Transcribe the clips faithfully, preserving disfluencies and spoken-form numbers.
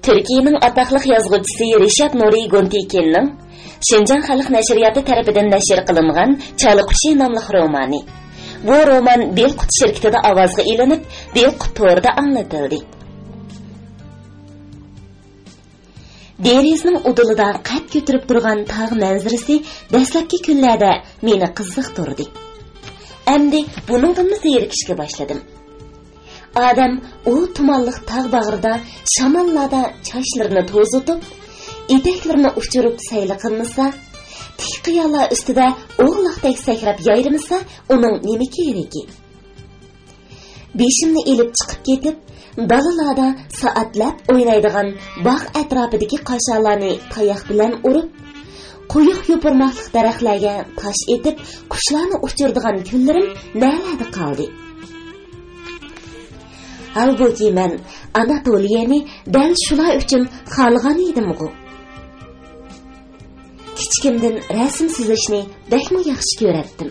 تۈركىيەنىڭ ئاتاقلىق يازغۇچىسى رىشات نۇرى گۇنتىكىننىڭ شىنجاڭ خەلق نەشرىياتى تەرىپىدىن نەشر قىلىنغان چالا قۇشى ناملىق رومانى. بۇ رومان دىلقۇت شىركىتىدە ئاۋازغا ئېلىنىپ، دىلقۇت تورىدا ئاڭلىتىلدى. دېرىزىنىڭ ئۇدۇلىدا قەد كۆتۈرۈپ تۇرغان تاغ مەنزىرىسى دەسلەپكى كۈنلەردە مېنى قىزىقتۇردى. ئەمدى بۇنىڭدىنمۇ زېرىكىشكە باشلىدىم. ئادەم ئۇ تۇمانلىق تاغ باغرىدا شاماللاردا چاچلىرىنى توزۇتۇپ، ئېتەكلىرىنى ئۇچۇرۇپ سەيلە قىلمىسا، تىك قىيالار ئۈستىدە ئوغلاقتەك سەكرەپ يايرىمىسا، ئۇنىڭ نېمە كېرىكى؟ بېشىمنى ئېلىپ چىقىپ كېتىپ، دالىلاردا سائەتلەپ ئوينايدىغان باغ ئەتراپىدىكى قاشالارنى تاياق بىلەن ئۇرۇپ، قويۇق يوپۇرماقلىق دەرەخلەرگە تاش ئېتىپ، قۇشلارنى ئۇچۇرىدىغان كۈنلىرىم نەلەردە قالدى؟ ھالبۇكى، مەن ئاناتولىيەنى دەل شۇلار ئۈچۈن خالىغان ئىدىمغۇ. كىچىكىمدىن رەسىم سىزىشنى بەكمۇ ياخشى كۆرەتتىم.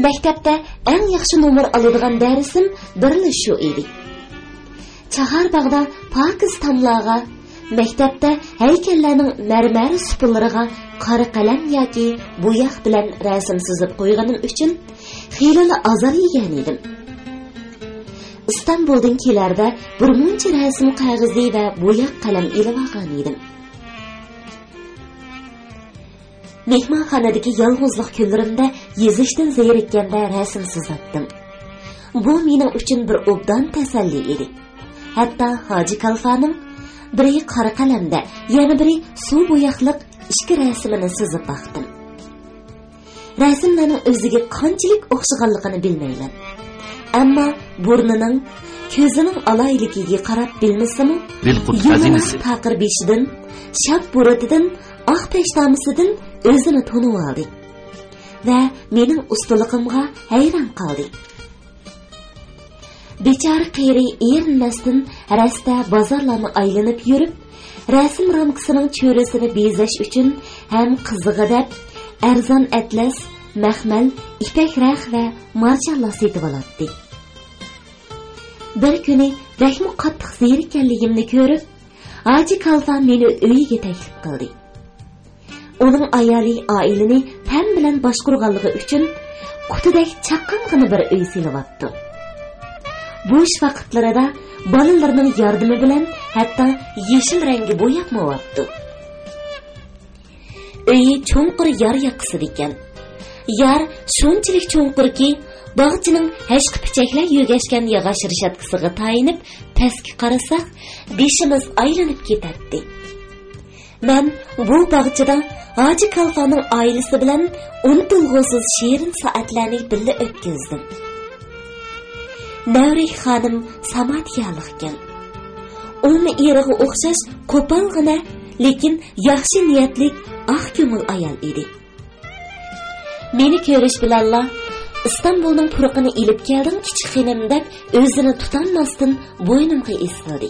مەكتەپتە ئەڭ ياخشى نومۇر ئالىدىغان دەرسىم بىرلا شۇ ئىدى. چاھارباغدا پاكىز تاملارغا، مەكتەپتە ھەيكەللەرنىڭ مەرمەر سۇپىلىرىغا قارا قەلەم ياكى بوياق بىلەن رەسىم سىزىپ قويغىنىم ئۈچۈن خېلىلا ئازار يېگەنىدىم. ئىستانبۇلدىن كېلەردە بىر مۇنچە رەسىم قەغىزى ۋە بوياق قەلەم ئېلىۋالغانىدىم. مېھمانخانىدىكى يالغۇزلۇق كۈنلىرىمدە يېزىشتىن زېرىككەندە رەسىم سىزاتتىم. بۇ مېنىڭ ئۈچۈن بىر ئوبدان تەسەللى ئىدى. ھەتتا ھاجى كالفانىڭ بىرى قارا قەلەمدە، يەنە بىرى سۇ بوياقلىق ئىككى رەسىمىنى سىزىپ باقتىم. رەسىملەرنىڭ ئۆزىگە قانچىلىك ئوخشىغانلىقىنى بىلمەيمەن. ئەمما بۇرنىنىڭ، كۆزىنىڭ ئالاھىدىلىكىگە قاراپ بىلمىسىمۇ، دىلقۇت يۇمىلاق خەزىنىسى. تاقىر بېشىدىن، شاپ بۇرۇتىدىن، ئاق پەشتامىسىدىن ئۆزىنى تونۇۋالدى ۋە مېنىڭ ئۇستىلىقىمغا ھەيران قالدى. بىچارە قېرى ئېرىنمەستىن رەستە بازارلارنى ئايلىنىپ يۈرۈپ، رەسىم رامكىسىنىڭ چۆرىسىنى بېزەش ئۈچۈن ھەم قىزىغا دەپ ئەرزان ئەتلەس، مەخمەل، ئىپەك رەخ ۋە مارجانلار سېتىۋالاتتى. بىر كۈنى بەكمۇ قاتتىق زېرىككەنلىكىمنى كۆرۈپ، ھاجى كالفا مېنى ئۆيىگە تەكلىپ قىلدى. ئۇنىڭ ئايالى ئائىلىنى پەم بىلەن باشقۇرغانلىقى ئۈچۈن قۇتىدەك چاققانغىنا بىر ئۆي سېلىۋاپتۇ. بوش ۋاقىتلىرىدا بالىلىرىنىڭ ياردىمى بىلەن ھەتتا يېشىل رەڭگە بوياپمۇ ئاپتۇ. ئۆيى چوڭقۇر يار ياقىسىدىكەن. يار شۇنچىلىك چوڭقۇركى، باغچىنىڭ ھەشقە پىچەكلەر يۆگەشكەن ياغاچ رېشاتكىسىغا تايىنىپ پەسكە قارىساق، بېشىمىز ئايلىنىپ كېتەتتى. مەن بۇ باغچىدا ھاجى كالفانىڭ ئائىلىسى بىلەن ئۇنتۇلغۇسىز شېرىن سائەتلەرنى بىللە ئۆتكۈزدۈم. نەۋرىك خانىم ساماتىيالىقكەن. ئۇمۇ ئېرىغا ئوخشاش قوپالغىنە، لېكىن ياخشى نىيەتلىك، ئاق كۆڭۈل ئايال ئىدى. مېنى كۆرۈش بىلەنلا، «ئىستانبۇلنىڭ پۇرىقىنى ئېلىپ كەلدىڭ، كىچىك خېنىم» دەپ، ئۆزىنى تۇتالماستىن بوينۇمغا ئېسىلدى.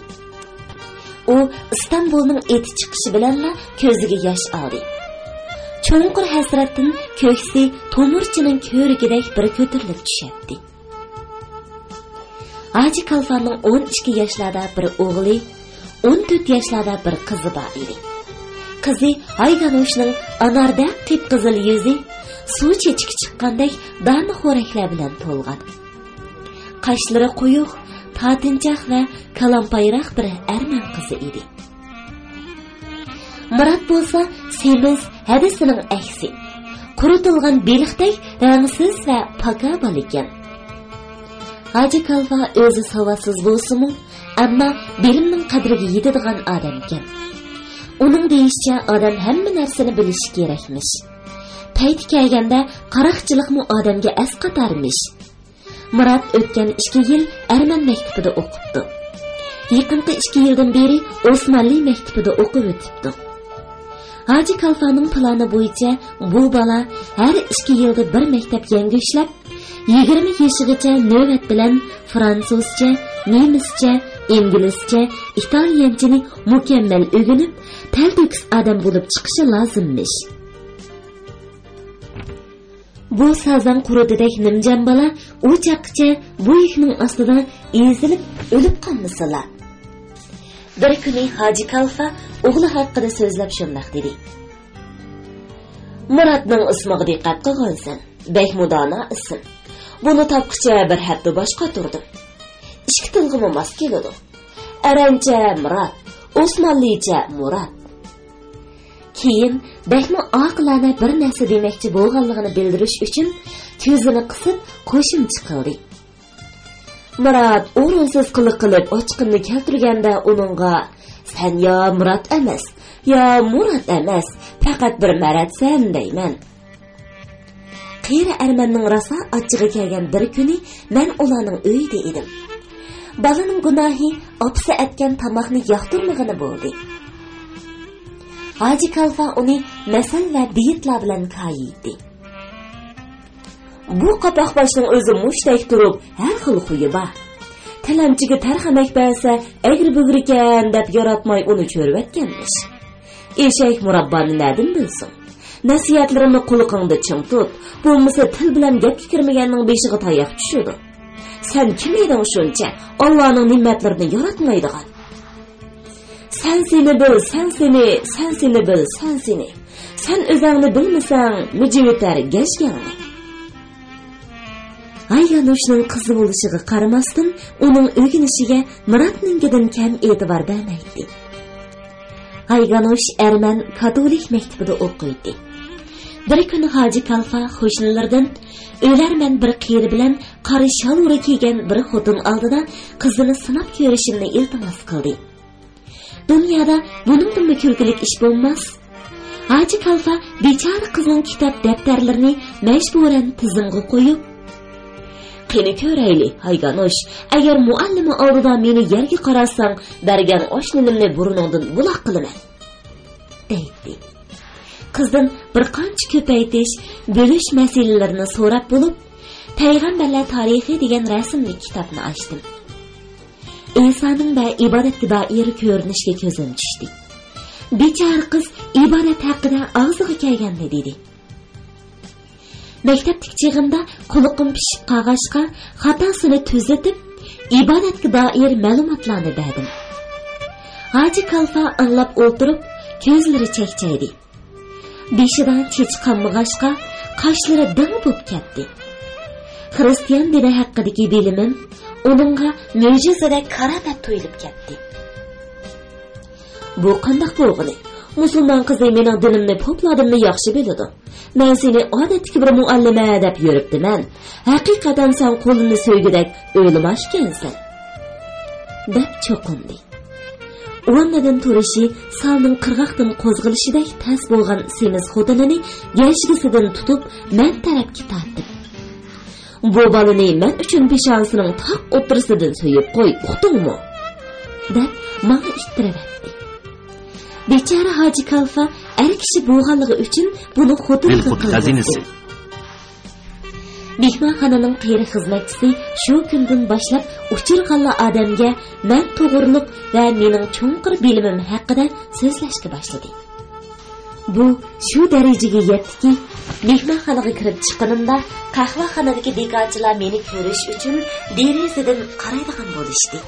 ئۇ ئىستانبۇلنىڭ ئېتى چىقىشى بىلەنلا كۆزىگە ياش ئالدى. چوڭقۇر ھەسرەتتىن كۆكسى تومۇرچىنىڭ كۆۋرۈكىدەك بىر كۆتۈرۈلۈپ چۈشەتتى. ھاجى كالفاننىڭ ئون ئىككى ياشلاردا بىر ئوغلى، ئون تۆت ياشلاردا بىر قىزى بار ئىدى. قىزى ھايدانۇشنىڭ ئاناردەك قىپقىزىل يۈزى سۇ چېچىكى چىققاندەك دانە خورەكلەر بىلەن تولغان. قاشلىرى قويۇق، تارتىنچاق ۋە كالامپايراق بىر ئەرمەن قىزى ئىدى. مۇرات بولسا سېمىز، ھەدىسىنىڭ ئەكسى. قۇرۇتۇلغان بېلىقتەك رەڭسىز ۋە پاكا بالىكەن. ھاجى كالفا ئۆزى ساۋاتسىز بولسىمۇ، ئەمما بىلىمنىڭ قەدرىگە يېتىدىغان ئادەمكەن. ئۇنىڭ دېيىشىچە، ئادەم ھەممە نەرسىنى بىلىشى كېرەكمىش. پەيتى كەلگەندە، قاراقچىلىقمۇ ئادەمگە ئەسقاتارمىش. مۇرات ئۆتكەن ئىككى يىل ئەرمەن مەكتىپىدە ئوقۇپتۇ. يېقىنقى ئىككى يىلدىن بېرى ئوسمانلى مەكتىپىدە ئوقۇۋېتىپتۇ. ھاجى كالفانىڭ پىلانى بويىچە بۇ بالا ھەر ئىككى يىلدا بىر مەكتەپ يەڭگۈشلەپ، يىگىرمە يېشىغىچە نۆۋەت بىلەن فرانسۇزچە، نېمىسچە، ئىنگلىزچە، ئىتالىيەنچىنى مۇكەممەل ئۆگىنىپ، تەلتۆكۈس ئادەم بولۇپ چىقىشى لازىممىش. بۇ سازاڭ قۇرۇتىدەك نىمجان بالا ئۇ چاغقىچە بۇ يۈكنىڭ ئاستىدا ئېزىلىپ ئۆلۈپ قالمىسىلا. بىر كۈنى ھاجى كالفا ئوغلى ھەققىدە سۆزلەپ شۇنداق دېدى: «مۇراتنىڭ ئىسمىغا دىققەت قىلغانسەن. بەكمۇ دانا ئىسىم. بۇنى تاپقۇچە بىر ھەپتە باشقا تۇردۇم. ئىككى تىلغىمۇ ماس كېلىدۇ. ئەرەنچە مۇرات، ئوسمانلىچە مۇرات.» كېيىن بەكمۇ ئاقىلانە بىر نەرسە دېمەكچى بولغانلىقىنى بىلدۈرۈش ئۈچۈن كۆزىنى قىسىپ قوشۇمچە قىلدى: «مۇرات ئورۇنسىز قىلىق قىلىپ ئاچقىنىنى كەلتۈرگەندە ئۇنىڭغا، سەن يا مۇرات ئەمەس، يا مۇرات ئەمەس، پەقەت بىر مەرەتسەن دەيمەن.» قېرى ئەرمەننىڭ راسا ئاچچىقى كەلگەن بىر كۈنى مەن ئۇلارنىڭ ئۆيىدە ئىدىم. بالىنىڭ گۇناھى ئاپىسى ئەتكەن تاماقنى ياقتۇرمىغىنى بولدى. ھاجى كالفا ئۇنى مەسەل ۋە بېيىتلار بىلەن كايىيتتى. «بۇ قاپاق باشنىڭ ئۆزى مۇشتەك تۇرۇپ، ھەر خىل خۇيى بار. تىلەمچىگە تەرخەمەك بەرسە، ئەگرى-بۈگرىكەن دەپ ياراتماي ئۇنى چۆرۈۋەتكەنمىش. ئېشەك مۇراببانى نەدىن بىلسۇن؟ نەسىھەتلىرىمنى قۇلىقىڭدا چىڭ تۇت، بولمىسا تىل بىلەن گەپكە كىرمىگەننىڭ بېشىغا تاياق چۈشىدۇ. سەن كىم ئىدىڭ شۇنچە ئاللانىڭ نېمەتلىرىنى ياراتمايدىغان؟ سەن سېنى بىل، سەن سېنى، سەن سېنى بىل، سەن سېنى. سەن ئۆزەڭنى بىلمىسەڭ، مىجىۋېتەر گەجگەڭنى.» ھايگانوشنىڭ قىزى بولۇشىغا قارىماستىن، ئۇنىڭ ئۆگىنىشىگە مۇراتنىڭكىدىن كەم ئېتىبار بەرمەيتتى. ھايگانوش ئەرمەن كاتولىك مەكتىپىدە ئوقۇيتتى. بىر كۈنى ھاجى كالفا قوشنىلىرىدىن ئۆلەرمەن بىر قېرى بىلەن قارا شالۋۇرى كىيگەن بىر خوتۇن ئالدىدا قىزىنى سىناپ كۆرۈشۈمنى ئىلتىماس قىلدى. دۇنيادا بۇنىڭدىنمۇ كۈلكىلىك ئىش بولماس. ھاجى كالفا بىچارە قىزنىڭ كىتاب دەپتەرلىرىنى مەجبۇرەن تىزىمغا قويۇپ، «قېنى كۆرەيلى، ھايگانوش، ئەگەر مۇئەللىمە ئالدىدا مېنى يەرگە قاراتساڭ، بەرگەن ئاش نېنىمنى بۇرنۇڭدىن بۇلاق قىلىمەن.» دەيتتى. قىزدىن بىر قانچە كۆپەيتىش، بۆلۈش مەسىلىلىرىنى سوراپ بولۇپ، پەيغەمبەرلەر تارىخى دېگەن رەسىملىك كىتابنى ئاچتىم. ئىنسانىڭ ۋە ئىبادەتكە دائىر كۆرۈنۈشكە كۆزۈم چۈشتى. بىچارە قىز ئىبادەت ھەققىدە ئاغزىغا كەلگەننى دېدى. مەكتەپتىكى چېغىمدا قۇلىقىم پىشىپ قالغاچقا، خاتاسىنى تۈزىتىپ، ئىبادەتكە دائىر مەلۇماتلارنى بەردىم. ھاجى كالفا ئاڭلاپ ئولتۇرۇپ، كۆزلىرى چەكچەيدى. بېشىدا چېچى قالمىغاچقا، قاشلىرى دىڭ بولۇپ كەتتى. خىرىستىيان دىنى ھەققىدىكى بىلىمىم ئۇنىڭغا مۆجىزىدەك كارامەت تۇيۇلۇپ كەتتى. «بۇ قانداق بولغىنى؟ مۇسۇلمان قىزى مېنىڭ دىنىمنى پوپلاردىنمۇ ياخشى بىلىدۇ. مەن سېنى ئادەتتىكى بىر مۇئەللىمە دەپ يۈرۈپتىمەن. ھەقىقەتەن سەن قولۇمنى سۆيگۈدەك ئۆيلىماش ئىكەنسەن.» دەپ چوقۇندى. ئورنىدىن تۇرۇشى سالنىڭ قىرغاقتىن قوزغىلىشىدەك تەس بولغان سېمىز خوتۇنىنى گەجگىسىدىن تۇتۇپ، مەن تەرەپكە تارتىپ، «بۇ بالىنى مەن ئۈچۈن پېشانىسىنىڭ تاق ئوتتۇرىسىدىن سۆيۈپ قوي، ئۇقتۇڭمۇ؟» دەپ ماڭا ئىتتىرىۋەتتى. بىچارە ھاجى كالفا ئەر كىشى بولغانلىقى ئۈچۈن بۇنى خوتۇن قىلغان. مېھمانخانىنىڭ قېرى خىزمەتچىسى شۇ كۈندىن باشلاپ ئۇچرىغانلا ئادەمگە مەن توغرۇلۇق ۋە مېنىڭ چوڭقۇر بىلىمىم ھەققىدە سۆزلەشكە باشلىدى. بۇ شۇ دەرىجىگە يەتتىكى، مېھمانخانىغا كىرىپ چىققىنىمدا قەھۋەخانىدىكى بىكارچىلار مېنى كۆرۈش ئۈچۈن دېرىزىدىن قارايدىغان بولۇشتى.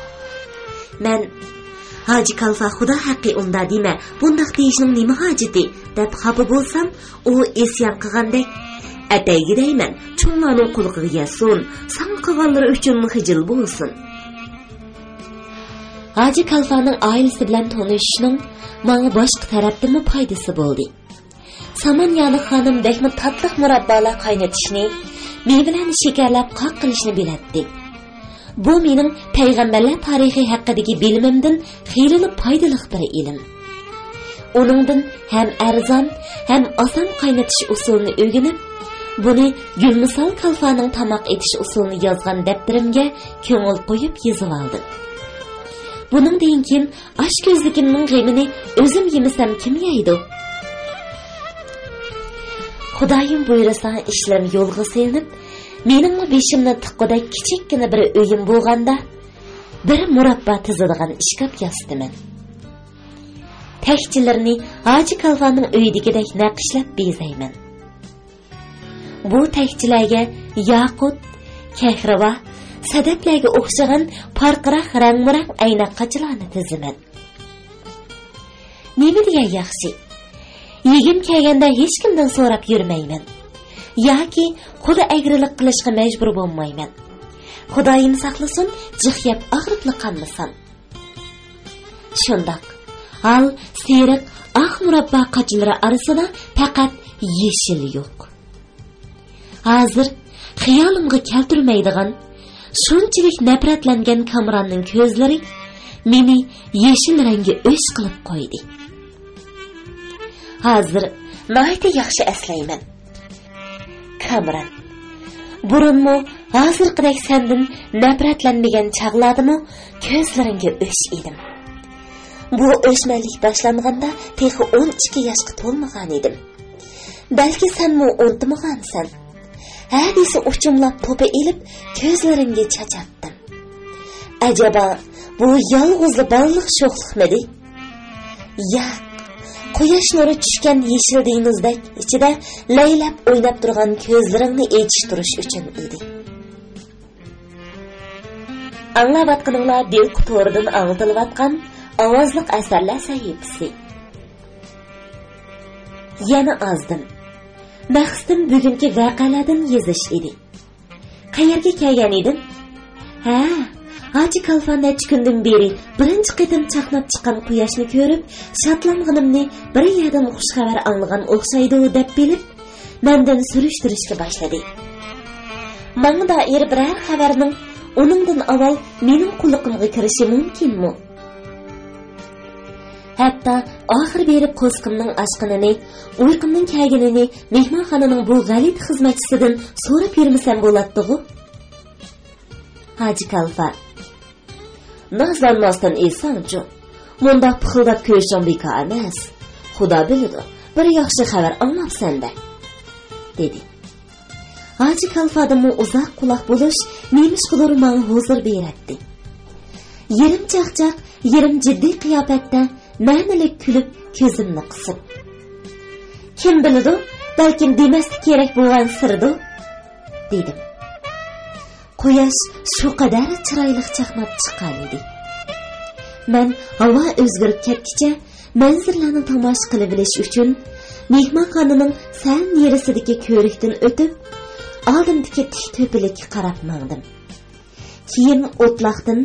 مەن، «ھاجى كالفا خۇدا ھەققى ئۇندا دېمە، بۇنداق دېيىشنىڭ نېمە ھاجىتى؟» دەپ خاپا بولسام، ئۇ ئىسيان قىلغاندەك، «ئەتەيگە دەيمەن، چوڭلارنىڭ قۇلىقىغا يەتسۇن، ساڭا قىلغانلىرى ئۈچۈن خىجىل بولسۇن.» ھاجى كالفانىڭ ئائىلىسى بىلەن تونۇشۇشنىڭ ماڭا باشقا تەرەپتىنمۇ پايدىسى بولدى. سامان يالى خانىم بەكمۇ تاتلىق مۇراببالار قاينىتىشنى، مېۋىلەرنى شېكەرلەپ قاق قىلىشنى بىلەتتى. بۇ مېنىڭ پەيغەمبەرلەر تارىخى ھەققىدىكى بىلىمىمدىن خېلىلا پايدىلىق بىر ئىلىم. ئۇنىڭدىن ھەم ئەرزان، ھەم ئاسان قاينىتىش ئۇسۇلىنى ئۆگىنىپ، بۇنى گۈلمىسال كالفانىڭ تاماق ئېتىش ئۇسۇلىنى يازغان دەپتىرىمگە كۆڭۈل قويۇپ يېزىۋالدىم. بۇنىڭدىن كېيىن ئاش كۆزلۈكۈمنىڭ غېمىنى ئۆزۈم يېمىسەم، كىم يەيدۇ؟ خۇدايىم بۇيرۇسا، ئىشلىرىم يولغا سېلىنىپ، مېنىڭمۇ بېشىمنى تىققۇدەك كىچىككىنە بىر ئۆيۈم بولغاندا، بىر مۇراببا تىزىدىغان ئىشكاپ ياسىتىمەن. تەكچىلىرىنى ھاجى كالفانىڭ ئۆيىدىكىدەك نەقىشلەپ بېزەيمەن. بۇ تەكچىلەرگە ياقۇت، كەھرىۋا، سەدەپلەرگە ئوخشىغان پارقىراق رەڭمۇرەڭ ئەينەك قاچىلارنى تىزىمەن. نېمە دېگەن ياخشى؟ يېگۈم كەلگەندە ھېچكىمدىن سوراپ يۈرمەيمەن. ياكى قۇلى ئەگرىلىك قىلىشقا مەجبۇر بولمايمەن. خۇدايىم ساقلىسۇن، جىق يەپ ئاغرىپلا قالمىسام. شۇنداق. ھال سېرىق ئاق مۇراببا قاچىلىرى ئارىسىدا پەقەت يېشىل يوق. ھازىر خىيالىمغا كەلتۈرمەيدىغان، شۇنچىلىك نەپرەتلەنگەن كامراننىڭ كۆزلىرى مېنى يېشىل رەڭگە ئۆچ قىلىپ قويدى. ھازىر ناھايىتى ياخشى ئەسلەيمەن. كامران، بۇرۇنمۇ ھازىرقىدەك سەندىن نەپرەتلەنمىگەن چاغلاردىمۇ كۆزلىرىڭگە ئۆچ ئىدىم. بۇ ئۆچمەنلىك باشلانغاندا تېخى ئون ئىككى ياشقا تولمىغان ئىدىم. بەلكى سەنمۇ ئۇنتۇمىغانسەن. ھە دېسە ئۇچۇملاپ توپا ئېلىپ كۆزلىرىڭگە چاچاتتىم. ئەجەبا، بۇ يالغۇزلا بالىلىق شوخلۇقمىدى؟ ياق، قۇياش نۇرى چۈشكەن يېشىل دېڭىزدەك ئىچىدە لەيلەپ ئويناپ تۇرغان كۆزلىرىڭنى ئېچىشتۇرۇش ئۈچۈن ئىدى. ئاڭلاۋاتقىنىڭلار دىلكۇ تورىدىن ئاڭلىتىلىۋاتقان ئاۋازلىق ئەسەرلەر سەھىپىسى. يەنە ئازدىم. مەقسىتىم بۈگۈنكى ۋەقەلەردىن يېزىش ئىدى. قەيەرگە كەلگەن ئىدىم؟ ھە، ھاجى كالفا نەچچە كۈندىن بېرى بىرىنچى قېتىم چاقناپ چىققان قۇياشنى كۆرۈپ، شادلانغىنىمنى بىر يەردىن خۇش خەۋەر ئاڭلىغان ئوخشايدۇ دەپ بىلىپ، مەندىن سۈرۈشتۈرۈشكە باشلىدى. ماڭا دائىر بىرەر خەۋەرنىڭ ئۇنىڭدىن ئاۋۋال مېنىڭ قۇلىقىمغا كىرىشى مۇمكىنمۇ؟ ھەتتا ئاخىر بېرىپ قورسىقىمنىڭ ئاچقىنىنى، ئۇيقۇمنىڭ كەلگىنىنى مېھمانخانىنىڭ بۇ غەلىتە خىزمەتچىسىدىن سوراپ يۈرمىسەم بولاتتىغۇ؟ ھاجى كالفا، نازلانماستىن ئېيتساڭچۇ، مۇنداق پىخىلداپ كۆرۈشۈڭ بىكار ئەمەس. خۇدا بىلىدۇ، بىر ياخشى خەۋەر ئاڭلاپسەن-دە، دېدى. ھاجى كالفادىنمۇ ئۇزاق قۇلاق بولۇش نېمىشقىدۇر ماڭا ھۇزۇر بېرەتتى. يېرىم چاقچاق، يېرىم جىددىي قىياپەتتە مەنىلىك كۈلۈپ، كۆزۈمنى قىسىپ، كىم بىلىدۇ، بەلكىم دېمەسلىك كېرەك بولغان سىردۇ، دېدىم. قۇياش شۇ قەدەر چىرايلىق چاقناپ چىققانىدى. مەن ھاۋا ئۆزگىرىپ كەتكىچە مەنزىرىلەرنى تاماشا قىلىۋېلىش ئۈچۈن مېھمانخانىنىڭ سەل نېرىسىدىكى كۆۋرۈكتىن ئۆتۈپ، ئالدىمدىكى تىك تۆپىلىككە قاراپ ماڭدىم. كېيىن ئوتلاقتىن،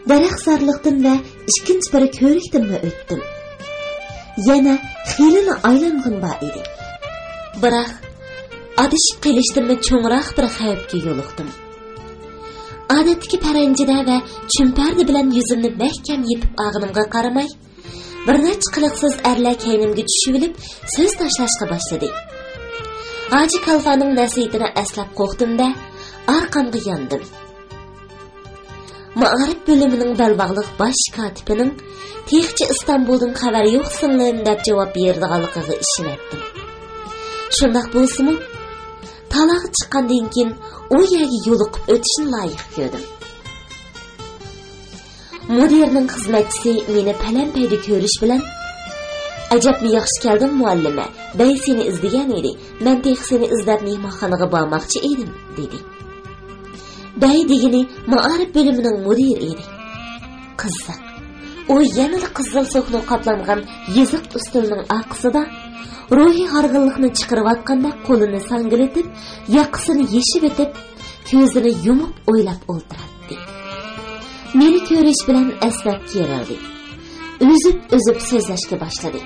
دەرەخزارلىقتىن ۋە ئىككىنچى بىر كۆۋرۈكتىنمۇ ئۆتتۈم. يەنە خېلىلا ئايلانغۇم بار ئىدى. بىراق، ئادىشىپ قېلىشتىنمۇ چوڭراق بىر خەۋپكە يولۇقتۇم. ئادەتتىكى پەرەنجىدە ۋە چۈمپەردە بىلەن يۈزۈمنى مەھكەم يېپىپ ئالغىنىمغا قارىماي، بىر نەچچە قىلىقسىز ئەرلەر كەينىمگە چۈشۈۋېلىپ، سۆز تاشلاشقا باشلىدى. ھاجى كالفانىڭ نەسىھىتىنى ئەسلەپ قورقتۇم-دە، ئارقامغا ياندىم. مائارىپ بۆلۈمىنىڭ بەلباغلىق باش كاتىپىنىڭ «تېخىچە ئىستانبۇلدىن خەۋەر يوق، سىڭلىم» دەپ جاۋاب بېرىدىغانلىقىغا ئىشىنەتتىم. شۇنداق بولسىمۇ، تالاغا چىققاندىن كېيىن ئۇ يەرگە يولۇقۇپ ئۆتۈشنى لايىق كۆردۈم. مۇدىرنىڭ خىزمەتچىسى مېنى پەلەمپەيدە كۆرۈش بىلەن، «ئەجەبمۇ ياخشى كەلدىڭ، مۇئەللىمە. بەي سېنى ئىزدىگەن ئىدى. مەن تېخى سېنى ئىزدەپ مېھمانخانىغا بارماقچى ئىدىم» دېدى. بەي دېگىنى مائارىپ بۆلۈمىنىڭ مۇدىرى ئىدى. قىزىق. ئۇ يەنىلا قىزىل سوكنا قاپلانغان يېزىق ئۈستەلنىڭ ئارقىسىدا روھىي ھارغىنلىقنى چىقىرىۋاتقاندەك قولىنى ساڭگىلىتىپ، ياقىسىنى يېشىۋېتىپ، كۆزىنى يۇمۇپ ئويلاپ ئولتۇراتتى. مېنى كۆرۈش بىلەن ئەسنەپ كېرىلدى. ئۈزۈپ-ئۈزۈپ سۆزلەشكە باشلىدى.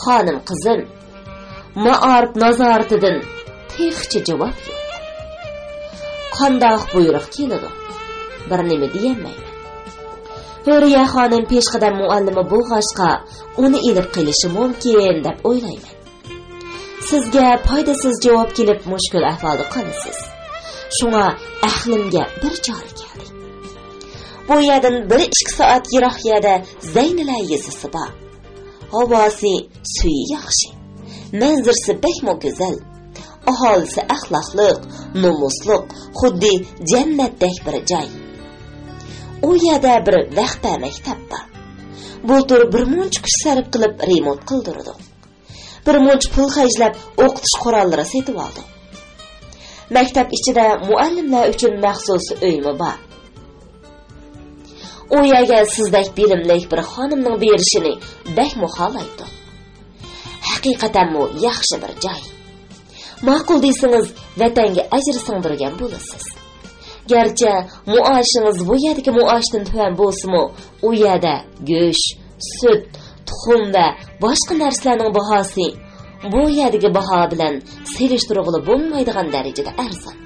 خانىم قىزىم، مائارىپ نازارىتىدىن تېخىچە جاۋاب يوق. قانداق بۇيرۇق كېلىدۇ؟ بىر نېمە دېيەلمەيمەن. ھۆرىيە خانىم پېشقەدەم مۇئەللىمە بولغاچقا، ئۇنى ئېلىپ قېلىشى مۇمكىن دەپ ئويلايمەن. سىزگە پايدىسىز جاۋاب كېلىپ، مۈشكۈل ئەھۋالدا قالىسىز. شۇڭا ئەقلىمگە بىر چارە كەلدى. بۇ يەردىن بىر ئىككى سائەت يىراق يەردە زەينىلە يېزىسى بار. ھاۋاسى، سۈيى ياخشى. مەنزىرىسى بەكمۇ گۈزەل. ئاھالىسى ئەخلاقلىق، نومۇسلۇق، خۇددى جەننەتتەك بىر جاي. ئۇ يەردە بىر ۋەخپە مەكتەپ بار. بۇلتۇر بىر مۇنچە كۈچ سەرپ قىلىپ رېمونت قىلدۇردۇق. بىر مۇنچە پۇل خەجلەپ ئوقۇتۇش قوراللىرى سېتىۋالدۇق. مەكتەپ ئىچىدە مۇئەللىملەر ئۈچۈن مەخسۇس ئۆيمۇ بار. ئۇ يەرگە سىزدەك بىلىملىك بىر خانىمنىڭ بېرىشىنى بەكمۇ خالايدۇ. ھەقىقەتەنمۇ ياخشى بىر جاي. ماقۇل دېسىڭىز، ۋەتەنگە ئەجىر سىڭدۈرگەن بولىسىز. گەرچە مائاشىڭىز بۇ يەردىكى مائاشتىن تۆۋەن بولسىمۇ، ئۇ يەردە گۆش، سۈت، تۇخۇم ۋە باشقا نەرسىلەرنىڭ باھاسى بۇ يەردىكى باھا بىلەن سېلىشتۇرغىلى بولمايدىغان دەرىجىدە ئەرزان.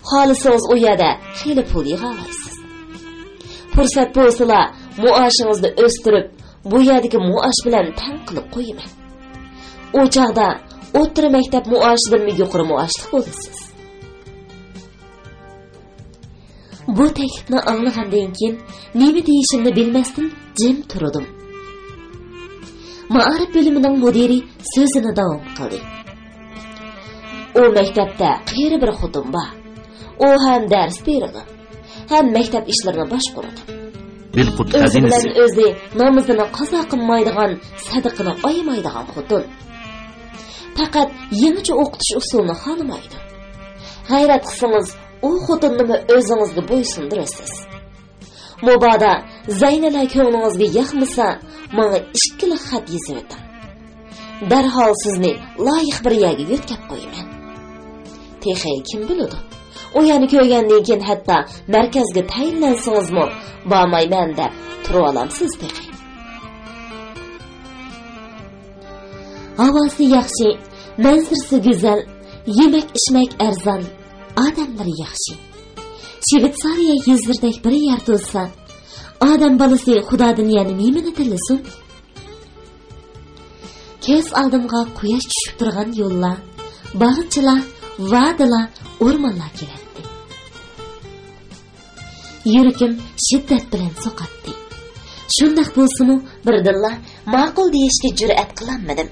خالىسىڭىز ئۇ يەردە خېلى پۇل يىغالايسىز. پۇرسەت بولسىلا مائاشىڭىزنى ئۆستۈرۈپ، بۇ يەردىكى مائاش بىلەن تەڭ قىلىپ قويىمەن. ئۇ چاغدا ئوتتۇرا مەكتەپ مائاشىدىنمۇ يۇقىرى مائاشلىق بولىسىز. بۇ تەكلىپنى ئاڭلىغاندىن كېيىن نېمە دېيىشىمنى بىلمەستىن جىم تۇردۇم. مائارىپ بۆلۈمىنىڭ مۇدىرى سۆزىنى داۋام قىلدى. ئۇ مەكتەپتە قېرى بىر خوتۇن بار. ئۇ ھەم دەرس بېرىدۇ، ھەم مەكتەپ ئىشلىرىنى باشقۇرىدۇ. بىلقۇت ئۆزى بىلەن ئۆزى نامىزىنى قازا قىلمايدىغان، سەدىقىنى ئايىمايدىغان خوتۇن. پەقەت يېڭىچە ئوقۇتۇش ئۇسۇلىنى خالىمايدۇ. غەيرەت قىلسىڭىز، ئۇ خوتۇننىمۇ ئۆزىڭىزگە بويسۇندۇرىسىز. مۇبادا زەينەلە كۆڭلىڭىزگە ياقمىسا، ماڭا ئىككىلىك خەت يېزىۋېتىڭ. دەرھال سىزنى لايىق بىر يەرگە يۆتكەپ قويىمەن. تېخى كىم بىلىدۇ؟ ئۇ يەرنى كۆرگەندىن كېيىن ھەتتا مەركەزگە تەيىنلەنسىڭىزمۇ، بارمايمەن دەپ تۇرۇۋالامسىز تېخى. ھاۋاسى ياخشى، مەنزىرىسى گۈزەل، يېمەك-ئىچمەك ئەرزان، ئادەملىرى ياخشى. شىۋېتسارىيە يېزىلىرىدەك بىر يەر تۇرسا، ئادەم بالىسى خۇدادىن يەنە نېمىنى تىلىسۇن؟ كۆز ئالدىمغا قۇياش چۈشۈپ تۇرغان يوللار، باغچىلار، ۋادىلار، ئورمانلار كېلەتتى. يۈرىكىم شىددەت بىلەن سوقاتتى. شۇنداق بولسىمۇ، بىردىنلا ماقۇل دېيىشكە جۈرئەت قىلالمىدىم.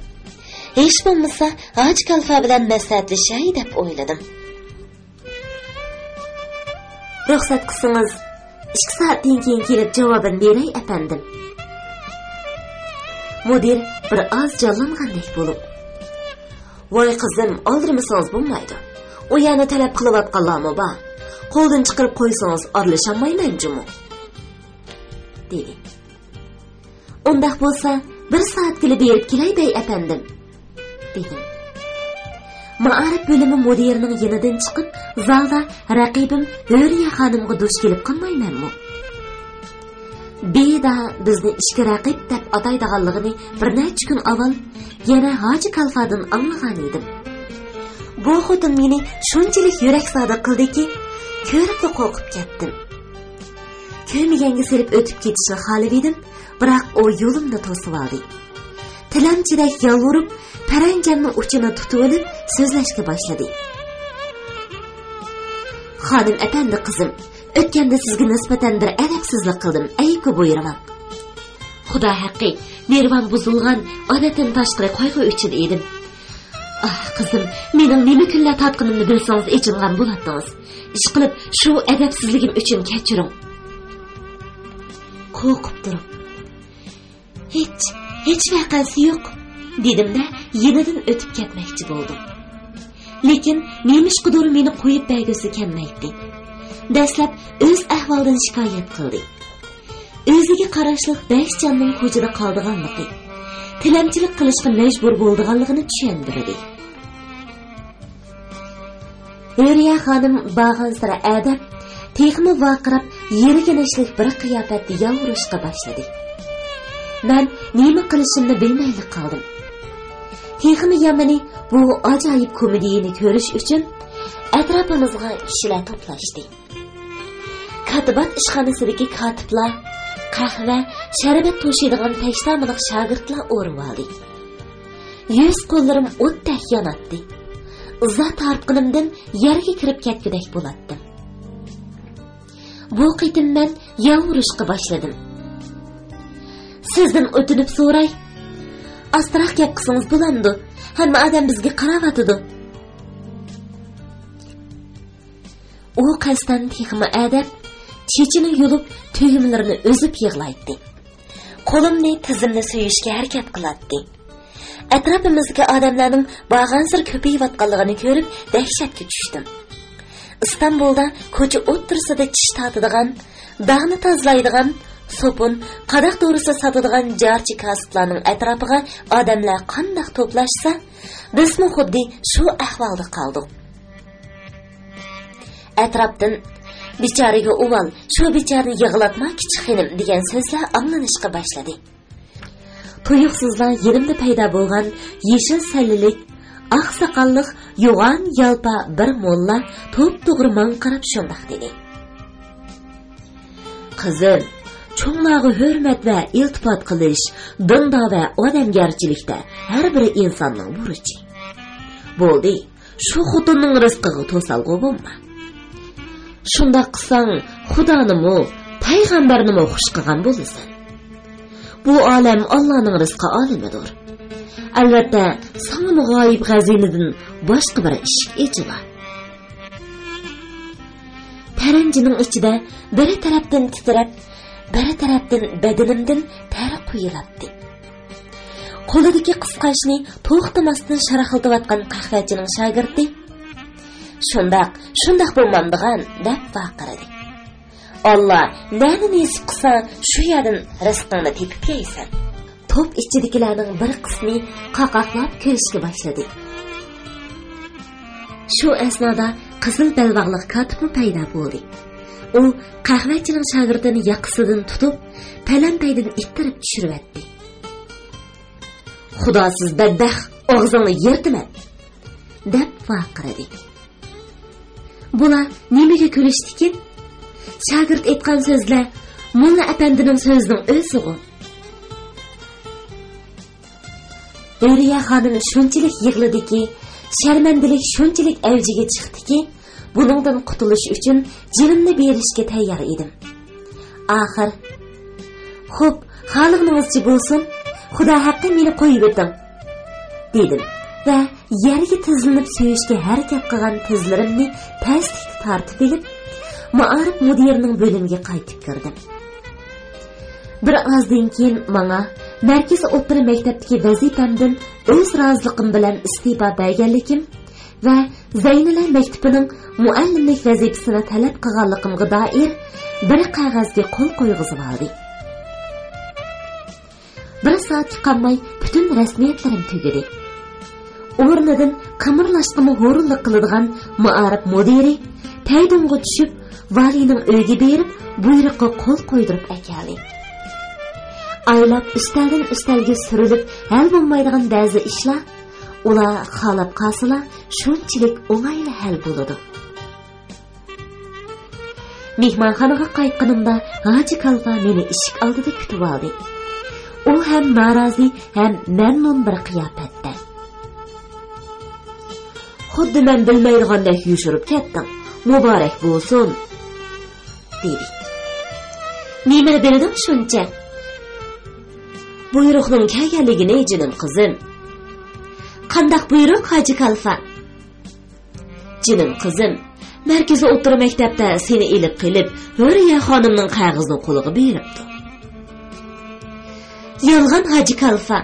ھېچ بولمىسا، ھاجى كالفا بىلەن مەسلىھەتلىشەي دەپ ئويلىدىم. رۇخسەت قىلسىڭىز، ئىككى سائەتتىن كېيىن كېلىپ جاۋابىنى بېرەي، ئەپەندىم. مۇدىر بىر ئاز جانلانغاندەك بولۇپ، ۋاي قىزىم، ئالدىرىمىسىڭىز بولمايدۇ. ئۇ يەرنى تەلەپ قىلىۋاتقانلارمۇ بار. قولدىن چىقىرىپ قويسىڭىز ئارىلىشالمايمەن جۇمۇ، دېدى. ئۇنداق بولسا، بىر سائەتكىلا بېرىپ كېلەي بەي ئەپەندىم، دېدىم. مائارىپ بۆلۈمى مۇدىرىنىڭ يېنىدىن چىقىپ، زالدا رەقىبىم ھۆرىيە خانىمغا دۇچ كېلىپ قالمايمەنمۇ؟ بىدا بىزنى ئىچكى رەقىب دەپ ئاتايدىغانلىقىنى بىر نەچچە كۈن ئاۋۋال يەنە ھاجى كالفادىن ئاڭلىغان ئىدىم. بۇ خوتۇن مېنى شۇنچىلىك يۈرەك سادىق قىلدىكى، كۆرۈپلا قورقۇپ كەتتىم. كۆرمىگەنگە سېلىپ ئۆتۈپ كېتىشنى خالىۋىدىم، بىراق ئۇ يولۇمنى توسۇۋالدى. تىلەمچىدەك يالۋۇرۇپ، پەرەنجەمنىڭ ئۇچىنى تۇتۇۋېلىپ سۆزلەشكە باشلىدى. خانىم ئەپەندى قىزىم، ئۆتكەندە سىزگە نىسبەتەن بىر ئەدەپسىزلىك قىلدىم، ئەيىبكە بۇيرۇماڭ. خۇدا ھەققى، نېرۋام بۇزۇلغان، ئادەتتىن تاشقىرى قايغۇ ئىچىدە ئىدىم. ئاھ، قىزىم، مېنىڭ نېمە كۈنلەر تارتقىنىمنى بىلسىڭىز ئېچىنغان بولاتتىڭىز. ئىشقىلىپ، شۇ ئەدەپسىزلىكىم ئۈچۈن كەچۈرۈڭ، قورقۇپ تۇرۇپ. ھېچ، ھېچ ۋەقەسى يوق، دېدىم-دە، يېنىدىن ئۆتۈپ كەتمەكچى بولدۇم. لېكىن نېمىشقىدۇر مېنى قويۇپ بەرگۈسى كەلمەيتتى. دەسلەپ ئۆز ئەھۋالىدىن شىكايەت قىلدى. ئۆزىگە قاراشلىق بەش جاننىڭ كوچىدا قالىدىغانلىقى، تىلەمچىلىك قىلىشقا مەجبۇر بولىدىغانلىقىنى چۈشەندۈردى. ھۆرىيە خانىم بارغانسېرى ئەدەپ، تېخىمۇ ۋارقىراپ، يىرگىنچلىك بىر قىياپەتتە يالۋۇرۇشقا باشلىدى. مەن نېمە قىلىشىمنى بىلمەيلا قالدىم. تېخىمۇ يامىنى، بۇ ئاجايىپ كومېدىيىنى كۆرۈش ئۈچۈن ئەتراپىمىزغا كىشىلەر توپلاشتى. كاتىبات ئىشخانىسىدىكى كاتىپلار، قەھۋە، شەربەت توشۇيدىغان پەشتامىلىق شاگىرتلار ئورىۋالدى. يۈز-قوللىرىم ئوتتەك ياناتتى. ئىزا تارتقىنىمدىن يەرگە كىرىپ كەتكۈدەك بولاتتىم. بۇ قېتىم مەن يالۋۇرۇشقا باشلىدىم. سىزدىن ئۆتۈنۈپ سوراي، ئاستىراق گەپ قىلسىڭىز بولامدۇ؟ ھەممە ئادەم بىزگە قاراۋاتىدۇ. ئۇ قەستەن تېخىمۇ ئەدەپ، چېچىنى يۇلۇپ، تۈگمىلىرىنى ئۈزۈپ يىغلايتتى. قولۇمنى، تىزىمنى سۆيۈشكە ھەرىكەت قىلاتتى. ئەتراپىمىزدىكى ئادەملەرنىڭ بارغانسېرى كۆپىيىۋاتقانلىقىنى كۆرۈپ، دەھشەتكە چۈشتۈم. ئىستانبۇلدا كوچا ئوتتۇرىسىدا چىش تارتىدىغان، داغنى تازىلايدىغان سوپۇن، قاداق دورىسى ساتىدىغان جارچى كاسىپلارنىڭ ئەتراپىغا ئادەملەر قانداق توپلاشسا، بىزمۇ خۇددى شۇ ئەھۋالدا قالدۇق. ئەتراپتىن، «بىچارىگە ئۇۋال، شۇ بىچارىنى يىغلاتما، كىچىك خېنىم» دېگەن سۆزلەر ئاڭلىنىشقا باشلىدى. تۇيۇقسىزلا يېنىمدا پەيدا بولغان يېشىل سەللىلىك، ئاق ساقاللىق، يوغان يالپا بىر موللا توپتوغرا ماڭا قاراپ شۇنداق دېدى: «قىزىم، چوڭلارغا ھۆرمەت ۋە ئىلتىپات قىلىش دىندا ۋە ئادەمگەرچىلىكتە ھەر بىر ئىنساننىڭ بۇرچى. بولدى، شۇ خوتۇننىڭ رىزقىغا توسالغۇ بولما. شۇنداق قىلساڭ، خۇدانىمۇ، پەيغەمبەرنىمۇ خۇش قىلغان بولىسەن. بۇ ئالەم ئاللانىڭ رىزقى ئالىمىدۇر. ئەلۋەتتە، ساڭىمۇ غايىب خەزىنىدىن باشقا بىر ئىشىك ئېچىلار.» پەرەنجىنىڭ ئىچىدە بىر تەرەپتىن تىترەپ، بىر تەرەپتىن بەدىنىمدىن تەر قۇيۇلاتتى. قولىدىكى قىسقاچنى توختىماستىن شاراقلىتىۋاتقان قەھۋەچىنىڭ شاگىرتى «شۇنداق، شۇنداق بولمامدىغان» دەپ ۋارقىرىدى. «ئاللا نەنى نېسىپ قىلسا، شۇ يەردىن رىزقىڭنى تېپىپ يەيسەن.» توپ ئىچىدىكىلەرنىڭ بىر قىسمى قاقاقلاپ كۈلۈشكە باشلىدى. شۇ ئەسنادا قىزىل بەلباغلىق كاتىپمۇ پەيدا بولدى. ئۇ قەھۋەچىنىڭ شاگىرتىنى ياقىسىدىن تۇتۇپ، پەلەمپەيدىن ئىتتىرىپ چۈشۈرۈۋەتتى. «خۇداسىز بەتبەخت، ئاغزىڭنى يىرتىمەن!» دەپ ۋارقىرىدى. بۇلار نېمىگە كۈلۈشتىكىن؟ شاگىرت ئېيتقان سۆزلەر موللا ئەپەندىنىڭ سۆزىنىڭ ئۆزىغۇ. ھۆرىيە خانىم شۇنچىلىك يىغلىدىكى، شەرمەندىلىك شۇنچىلىك ئەۋجىگە چىقتىكى، بۇنىڭدىن قۇتۇلۇش ئۈچۈن جېنىمنى بېرىشكە تەييار ئىدىم. ئاخىر، «خوپ، خالىغىنىڭىزچە بولسۇن، خۇدا ھەققى مېنى قويۇۋېتىڭ» دېدىم ۋە يەرگە تىزلىنىپ سۆيۈشكە ھەرىكەت قىلغان تىزلىرىمنى پەستىكتە تارتىپ ئېلىپ، مائارىپ مۇدىرىنىڭ بۆلۈمىگە قايتىپ كىردىم. بىر ئازدىن كېيىن ماڭا مەركىزىي ئوتتۇرا مەكتەپتىكى ۋەزىپەمدىن ئۆز رازىلىقىم بىلەن ئىستېپا بەرگەنلىكىم ۋە زەينىلە مەكتىپىنىڭ مۇئەللىملىك ۋەزىپىسىنى تەلەپ قىلغانلىقىمغا دائىر بىر قەغەزگە قول قويغۇزۇۋالدى. بىر سائەتكە قالماي پۈتۈن رەسمىيەتلىرىم تۈگىدى. ئورنىدىن قىمىرلاشقىمۇ ھۇرۇنلۇق قىلىدىغان مائارىپ مۇدىرى تەيدۇڭغا چۈشۈپ، ۋالىينىڭ ئۆيىگە بېرىپ، بۇيرۇققا قول قويدۇرۇپ ئەكەلدى. ئايلاپ ئۈستەلدىن ئۈستەلگە سۈرۈلۈپ ھەل بولمايدىغان بەزى ئىشلار، ئۇلار خالاپ قالسىلا، شۇنچىلىك ئوڭايلا ھەل بولىدۇ. مېھمانخانىغا قايتقىنىمدا ھاجى كالپا مېنى ئىشىك ئالدىدا كۈتۈۋالدى. ئۇ ھەم نارازى، ھەم مەمنۇن بىر قىياپەتتە. «خۇددى مەن بىلمەيدىغاندەك يوشۇرۇپ كەتتىڭ. مۇبارەك بولسۇن!» دېدى. «نېمىنى بىلدىڭ شۇنچە؟» «بۇيرۇقنىڭ كەلگەنلىكىنى، جېنىم قىزىم.» «قانداق بۇيرۇق، ھاجى كالپا؟» «جېنىم قىزىم، مەركىزىي ئوتتۇرا مەكتەپتە سېنى ئېلىپ قېلىپ، ھۆرىيە خانىمنىڭ قەغىزىنى قولىغا بېرىپتۇ.» «يالغان، ھاجى كالپا.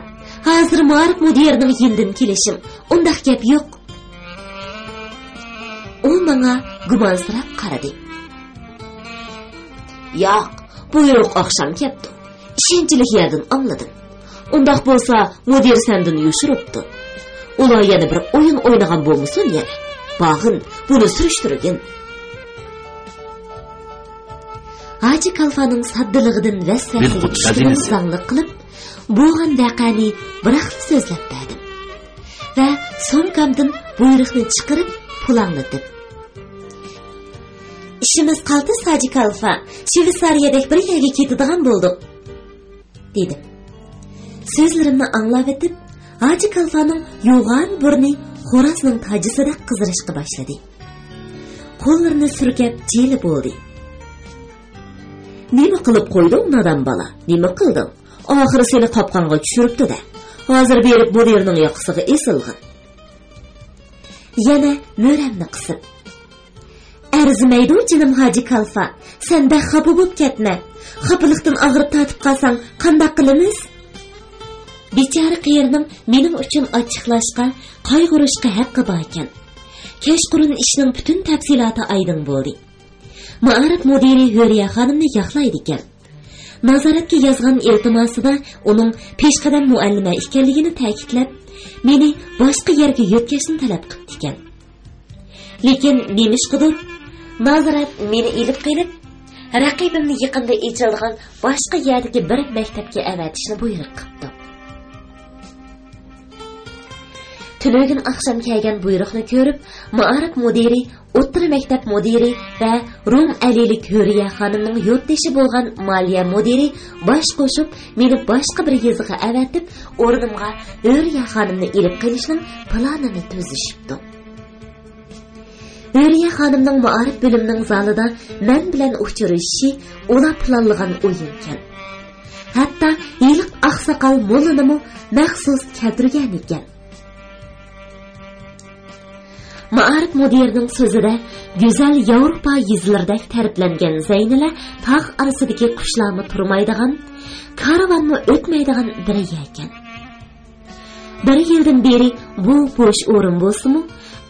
ھازىر مائارىپ مۇدىرىنىڭ يېنىدىن كېلىشىم. ئۇنداق گەپ يوق.» ئۇ ماڭا گۇمانسىراپ قارىدى. «ياق، بۇيرۇق ئاخشام كەپتۇ. ئىشەنچلىك يەردىن ئاڭلىدىم. ئۇنداق بولسا، مۇدىر سەندىن يوشۇرۇپتۇ. ئۇلار يەنە بىر ئويۇن ئوينىغان بولمىسۇن يەنە. بارغىن، بۇنى سۈرۈشتۈرگىن.» ھاجى كالپانىڭ ساددىلىقىدىن ۋەسۋەسىگە چۈشكىنىم زاڭلىق قىلىپ، بولغان ۋەقەنى بىراقلا سۆزلەپ بەردىم ۋە سومكامدىن بۇيرۇقنى چىقىرىپ پۇلاڭلىتىپ، «ئىشىمىز قالتىس، ھاجى كالپا، شۋېتسارىيەدەك بىر يەرگە كېتىدىغان بولدۇق» دېدىم. سۆزلىرىمنى ئاڭلاۋېتىپ، ھاجى كالپانىڭ يوغان بۇرنى خورازنىڭ تاجىسىدەك قىزىرىشقا باشلىدى. قوللىرىنى سۈركەپ جىلە بولدى. «نېمە قىلىپ قويدۇڭ، نادان بالا؟ نېمە قىلدىڭ؟ ئاخىرى سېنى قاپقانغا چۈشۈرۈپتۇ-دە. ھازىر بېرىپ مۇدىرنىڭ ياقىسىغا ئېسىلغىن.» يەنە مۈرەمنى قىسىپ، «ئەرزىمەيدۇ، جېنىم ھاجى كالپا، سەن بەك خاپا بولۇپ كەتمە. خاپىلىقتىن ئاغرىپ تارتىپ قالساڭ قانداق قىلىمىز؟» بىچارە قېرىنىڭ مېنىڭ ئۈچۈن ئاچچىقلاشقا، قايغۇرۇشقا ھەققى باركەن. كەچقۇرۇن ئىشنىڭ پۈتۈن تەپسىلاتى ئايدىڭ بولدى. مائارىپ مۇدىرى ھۆرىيە خانىمنى ياقلايدىكەن. نازارەتكە يازغان ئىلتىماسىدا ئۇنىڭ پېشقەدەم مۇئەللىمە ئىكەنلىكىنى تەكىتلەپ، مېنى باشقا يەرگە يۆتكەشنى تەلەپ قىپتىكەن. لېكىن نېمىشقىدۇر، نازارەت مېنى ئېلىپ قېلىپ، رەقىبىمنى يېقىندا ئېچىلىدىغان باشقا يەردىكى بىر مەكتەپكە ئەۋەتىشنى بۇيرۇق قىپتۇ. تۈنۈگۈن ئاخشام كەلگەن بۇيرۇقنى كۆرۈپ، مائارىپ مۇدىرى، ئوتتۇرا مەكتەپ مۇدىرى ۋە روم ئەلىلىك ھۆرىيە خانىمنىڭ يۇرتدىشى بولغان مالىيە مۇدىرى باش قوشۇپ، مېنى باشقا بىر يېزىغا ئەۋەتىپ، ئورنۇمغا ھۆرىيە خانىمنى ئېلىپ قېلىشنىڭ پىلانىنى تۈزۈشۈپتۇ. ھۆرىيە خانىمنىڭ مائارىپ بۆلۈمىنىڭ زالىدا مەن بىلەن ئۇچرىشىشى ئۇلار پىلانلىغان ئويۇنكەن. ھەتتا ھېلىقى ئاقساقال موللىنىمۇ مەخسۇس كەلتۈرگەنىكەن. مائارىپ مۇدىرىنىڭ سۆزىدە، گۈزەل ياۋروپا يېزىلىرىدەك تەرىپلەنگەن زەينىلە تاغ ئارىسىدىكى قۇشلارمۇ تۇرمايدىغان، كارۋانمۇ ئۆتمەيدىغان بىر يەركەن. بىر يىلدىن بېرى بۇ بوش ئورۇن بولسىمۇ،